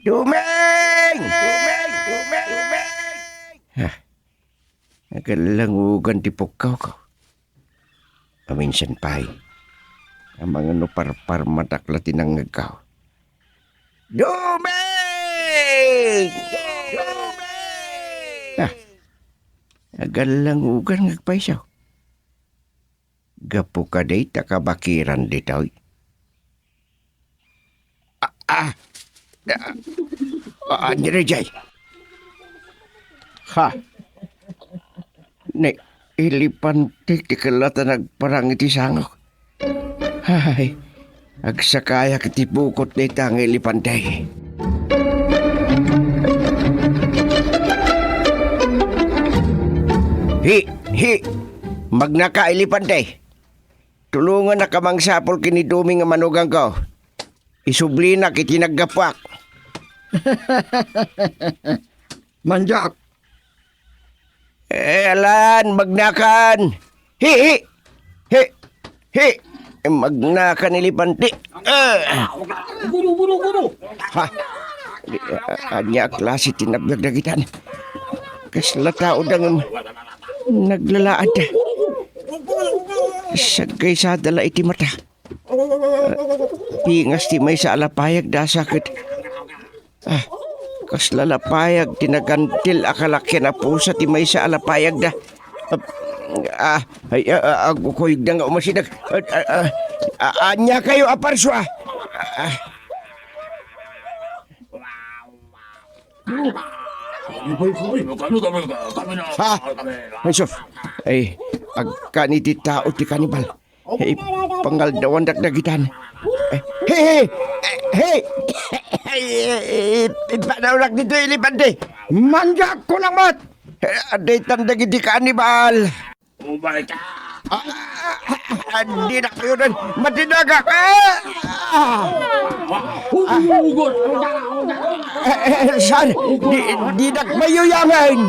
Dumeng! Dumeng! Dumeng! Dumeng! Ha? Agallangugan ti pukkawko. Aminsan pay, amangan no parparmatak la ti nangngegko. Dumeng! Dumeng! Ah, agallangugan nga agpayso. Gapu kadi ta kabakiran ditoy. Ah, ah, ah, ah, ania daydiay? Ha? Ni elepante ti kella ta nagparang iti sangok. Hay, agsakayak iti bukot dayta nga elepante. Hi, hi, magnaka, elepante. Tulongannak a mangsapul ken ni Dumeng a manugangko. Isublinak iti naggapuak. Mandiak. Eh, alan, magnakan. Hi, hi. Hi, hi. Eh, magnakan, elepante. Eh. Gudu, gudu, gudu. Ha? Di, a-, ania a klase ti nabiag dagitan? Kasla tao da ngem naglalaad. Saggaysada la iti mata. Pingas ti maysa a lapayagda a saket. Ah, kasla lapayag ti nagantil a kalakian a pusa ti maysa a lapayagda. Ah, ay, ah, ah, agkukuyogda nga umasideg. Ah, ah, ah, ah, ania kayo a parsua? Ah. Ha? Ay, sus. Ay, agkan iti tao ti kanibal. Hey, pangaldawandak dagitan. Eh, hey, hey, hey, hey, ipanawnak ditoy, elepante. Mandiak, kunak met. Eh, adaytan dagiti kanibal. Ah, ah, ah, ah, dinak mayuyan. Matindagak. Ah! Ah! Eh, eh, saan? Di, dinak mayuyangan.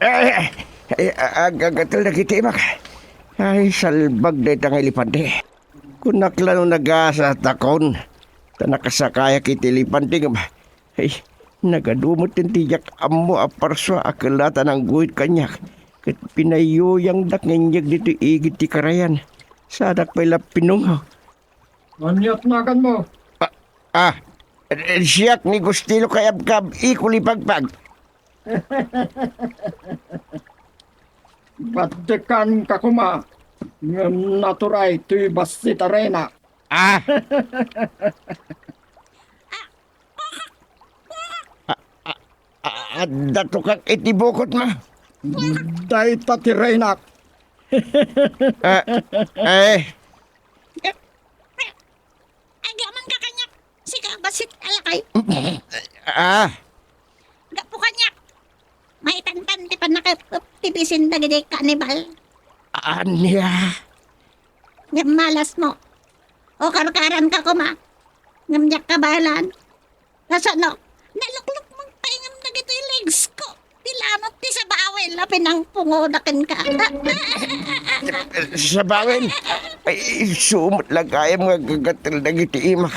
Eh, eh, ag-, aggatel dagiti imak. Ay, salbag dayta nga elepante. Kunak la no nagasa takon, ta nakasakayak iti elepante ngem, ay, nagadu met ti diak ammo a parsua a kella ta nangguhit kaniak, ket pinayuyangdak nga inyeg ditoy igid ti karayan. Saanak pay la pinungaw. Ania't naganmo? Ah, ah, siak ni Gustilo Kayabkab, Iko Lipagpag. Baddekanka koma, ngem naturay toy bassit a reyna. Ah! Ah, ah, ah, adda tukak iti bukotmo. Dayta ti reynak. Ah, eh. Agyamankak kaniak, sika a bassit a lakay. Ah. Gapu kaniak, maitantan ti pannakep-, ti bisin dagiti kanibal. Ania? Ngem malasmo. O karkaranka koma. Ngem diak kabaelan. Kasano? Naluklukmeng pay ngem dagitoy legsko. Ti lanot ti sabawen a pinangpungoda kenka. Sabawen? Ay, isu met la gayam nga aggatel dagiti imak.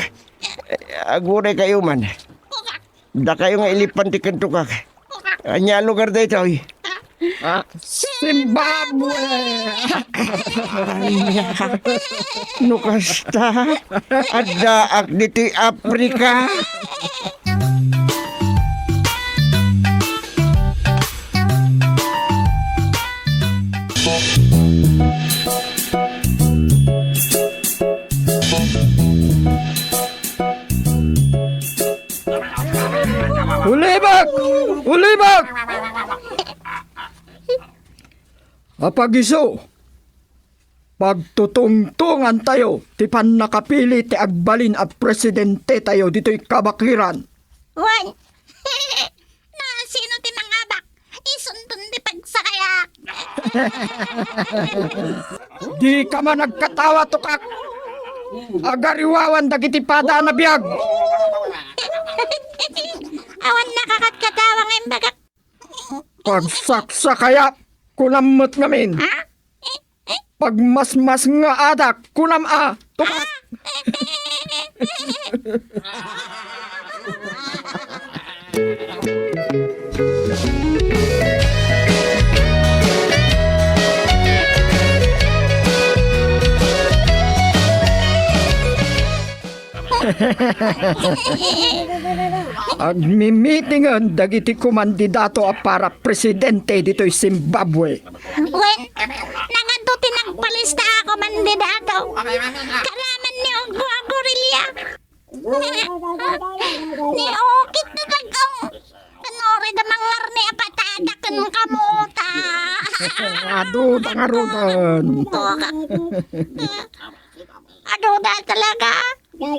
Aguray kayo man. Dakayo nga elepante ken tukak. Ania a lugar daytoy? Ah, Zimbabwe! Ania? No kasta, addaak ditoy Africa. Ulibak! Ulibak! Apagiso, pagtutungtongantayo ti pannakapili ti agbalin a presidentetayo ditoy kabakiran. Wen, no sino ti mangabak, isunton ti pagsakayak. Dika man agkatawa, tukak. Agariwawan dagiti pada a nabiag. Awan nakakatkatawa nga imbagak. Pagsaksakayak, kunam met ngamin. Ha? Pagmasmas nga adak, kunam a, tukak. Agmimitingen dagiti kumandidato a para presidente ditoy Zimbabwe. Wen, nagadu ti nagpalista a kumandidato. Kalaman ni Ugo a Gorilla. Ni Okit na dagang. Kanuri da mangarni a patada ken kamuta. Adu da ngaruden. Adu da talaga. Eh,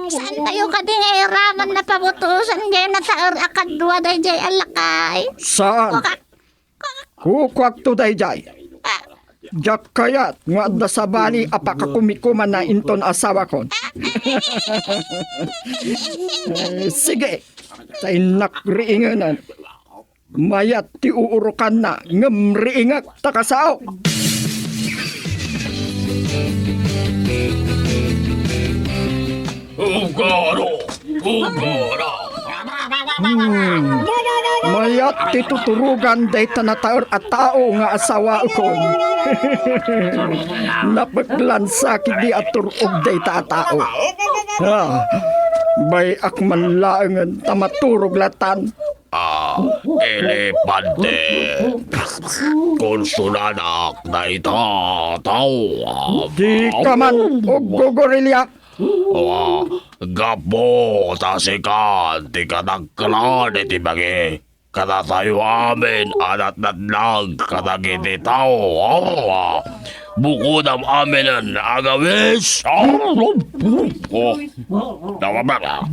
saan tayo kadi nga iraman na pabutusan diay nataer a kadua daydiay a lakay? Saan? Kuka-, kuka-, Kukuakto daydiay. Ah. Diak kayat nga adda sabali a pakakumikumanna inton asawakon. Eh, sige, ta innak riingenen. Mayat ti uurokanna, ngem riingek ta kasaok. Ugaro! Ugaro! Hmm. Mayat ti tuturogan dayta nataer a tao nga asawaekon. Napeklan sa kidi a tur-og dayta a tao. Ah, bay-ak man laengen ta maturog latan. Ah, elepante. Konsunadak dayta tao. Dika man, Ugo Gorilla. Wa, gapu ta sika ti kadakkelan iti bagi, kadatayo amin a natnatnag kadagiti tao. Wa, bukodam aminen a gawis.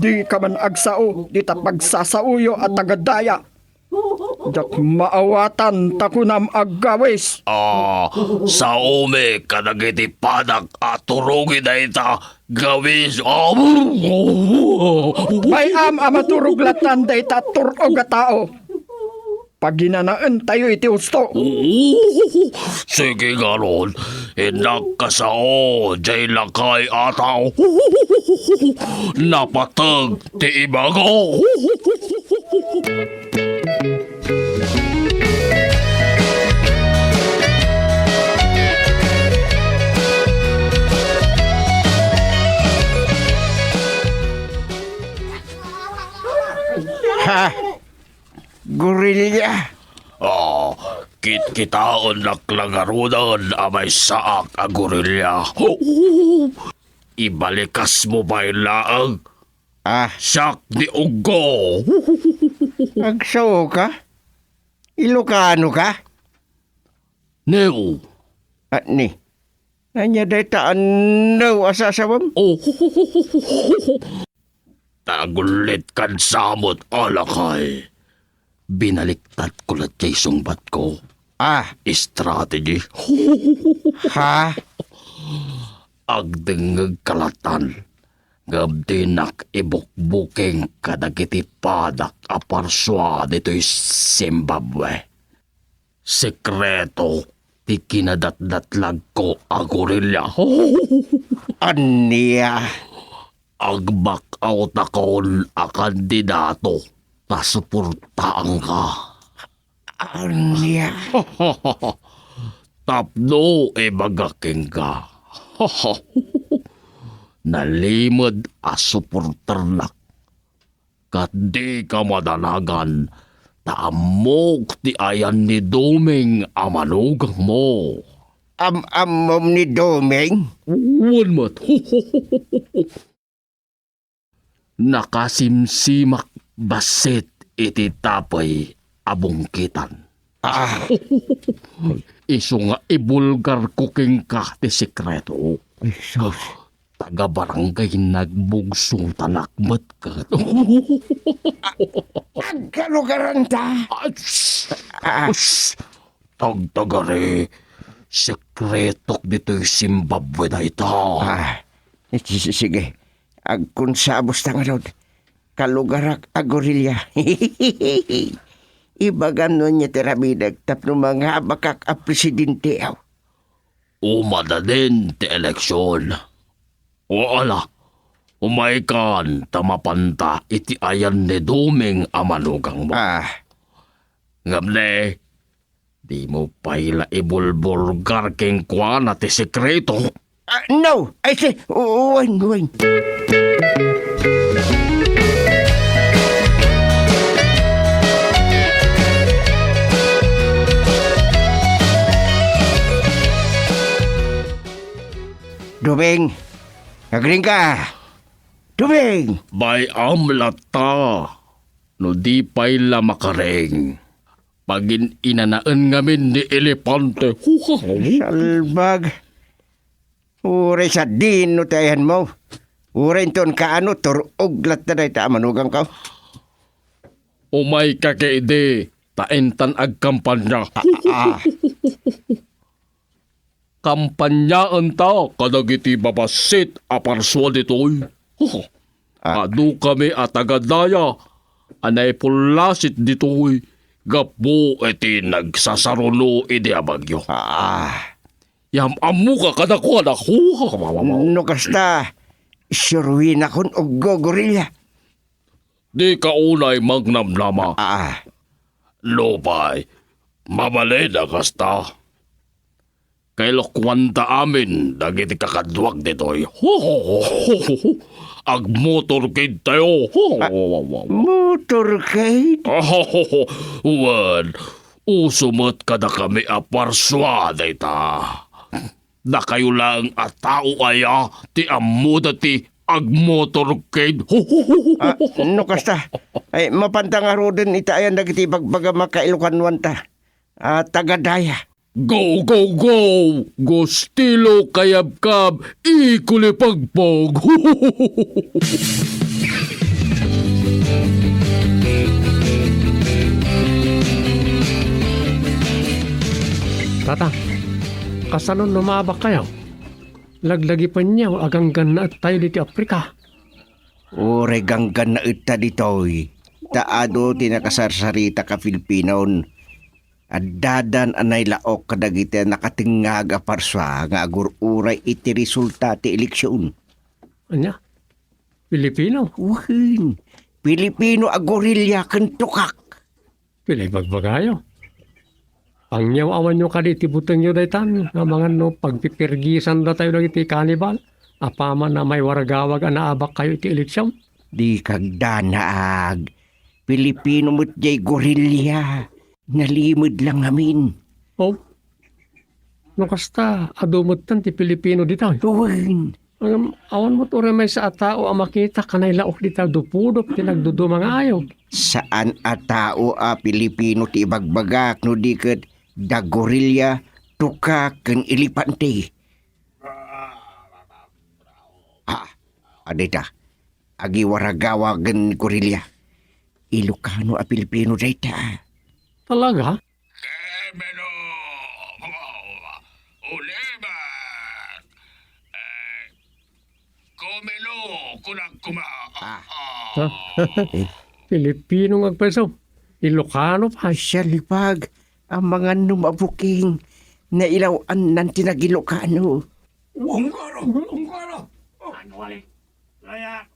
Dika man agsao dita pagsasaoyo a taga-daya. Diak maawatan ta kunam a gawis. Ah, saomi kadagiti padak a turogi dayta gawis. Ah, bay-am a maturog latan dayta tur-og a tao. Paginanaentayo iti husto. Sige ngarud, innak kasao diay lakay a tao. Napateg ti ibago. Ha? Gorilla? Ah, kitkitaennak la ngaruden a maysaak a gorilla. Ibalikasmo pay laeng. Ah. Siak ni Uggo. Agsaoka? Ilokano ka? Neo. Ah, ni. Ania dayta a neo a sasawem? Oh. Tagullit kan samot a lakay. Binaliktadko la diay sungbatko. Ah. Strategy. Ha? Agdengngeg ka latan, ngem dinak ibukbuking kadagiti padak a parsua ditoy Zimbabwe. Sekreto ti kinadatdatlagko a gorilla. Ania? Agbakawtakon a kandidato ta suportaanka. Ania? Tapno ibagak kenka. Nalimed a suporternak. Ket dika madanagan, ta ammok ti ayan ni Doming a manugangmo. Am-ammom ni Doming? Wen met. Nakasimsimak bassit iti tapey a bungkitan. Ah. Isu nga ibulgarko kenka ti sekreto. Ay, sus. taga-barangay nagbugso ta nakmet ket. Agkalugaranta. Ah, shh! Ah. Shh! Tagtagari, sekretok ditoy Zimbabwe dayta. Ah, si-, si-, sige. Agkonsabos ta ngarud. Kalugarak a gorilla. Ibagam no ania ti aramidek tapno mangabakak a presidente, aw. Umadadin ti eleksion. O ala, umaykan ta mapanta iti ayan ni Doming a manugangmo. Ah. Ngem ne, dimo pay la ibulbulgar kenkuana ti sekreto. Ah, no! Ay, si, wen, wen. Dubing, agring ka. Dubing! Bay-am latta, no di pay la makaring. Pagin-inanaen ngamin ni elepante. Salbag. Uray sadino ti ayanmo. Uray inton kaano, tur-og latta dayta a manugangko. Umayka ketdi, ta intan agkampanya. Ah, ah. Kampanyaenta kadagiti babassit a parsua ditoy. Ah. Adukami a taga-daya a naipullassit ditoy gapu iti nagsasaruno idi a bagyo. Ah. Yam-ammoka kadakuada. No kasta, suruinakon, uggo, gorilla. Dika unay magnamnama. Ah. Nupay, mabalin a kasta. Kailokuanta amin dagiti kakaduak ditoy. Agmotorcade tayo. Ah, motorcade? Wen, uso met kadakami a parsua dayta. Dakayo laeng a tao aya ti ammoda ti agmotorcade. Ah, no kasta, ay, mapanta ngaruden iti ayan dagiti ibagbagam a kailokanoanta a taga-daya. Go, go, go! Gustilo kayabkab, ikulipagpag! Tata, kasano no maabakkayo? Laglagipenyo a ganggannaettayo ditoy Africa. Uray ganggannaetta ditoy, ta adu ti nakasarsaritak a Filipinon. Addadan a nailaok kadagiti nakatengngag a parsua nga agur-uray iti resulta ti eleksion. Ania? Pilipino? Wen, Pilipino a gorilla ken tukak. Pila ibagbagayo? Pangyaw-awanyo kadi iti butengyo daytan, amangan no pagpipirgisandatayo dagiti kanibal, apaman a maiwaragawag a naabakkayo iti eleksion? Dika agdanaag. Pilipino met jay gorilla. Nalimed la ngamin. Oh? No kasta, adu metten ti Pilipino ditoy? Wen. Ngem, awan met uray maysa a tao a makita a nailaok dita a pudot ti nagduduma nga ayog. Saan a tao a Pilipino ti ibagbagak no di ket da gorilla, tukak, ken elepante. Ah, adita. Agiwaragawagen ni gorilla. Ilocano a Pilipino dayta. Talaga? Kemeno! Ulimek! Eh, kumelo, kunak kuma. Ah. Ah. Pilipino nga agpayso. Ilocano pay. Salbag, amangan no mabuking, nailaw-annan ti nag-Ilocano. Ungkara! Ungkara! Ano, wali? Layak,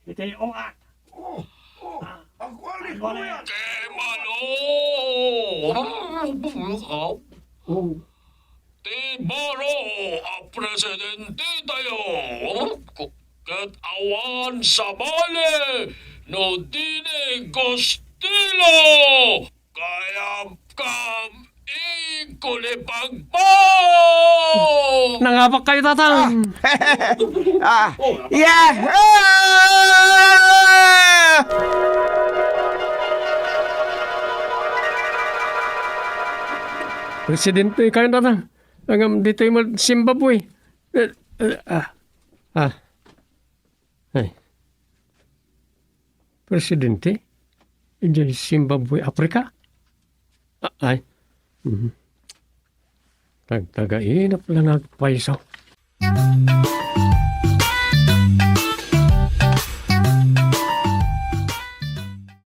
iti uwat. Oh, oh, agwali, agwali. Kemano! Oh. Ti baro a presidente tayo, ket awan sabali no dine gustilo. Kayabkab, ikulipagpag! Nangabakkayo, Tatang! Ah! Yahoo! Presidente kayo, Tatang. Ngem ditoy met Zimbabwe. Eh, eh, ah. Ah. Ay. Presidente? Idiay Zimbabwe, Africa? A-, ay. Mhm. Tagtagainap la nga agpayso.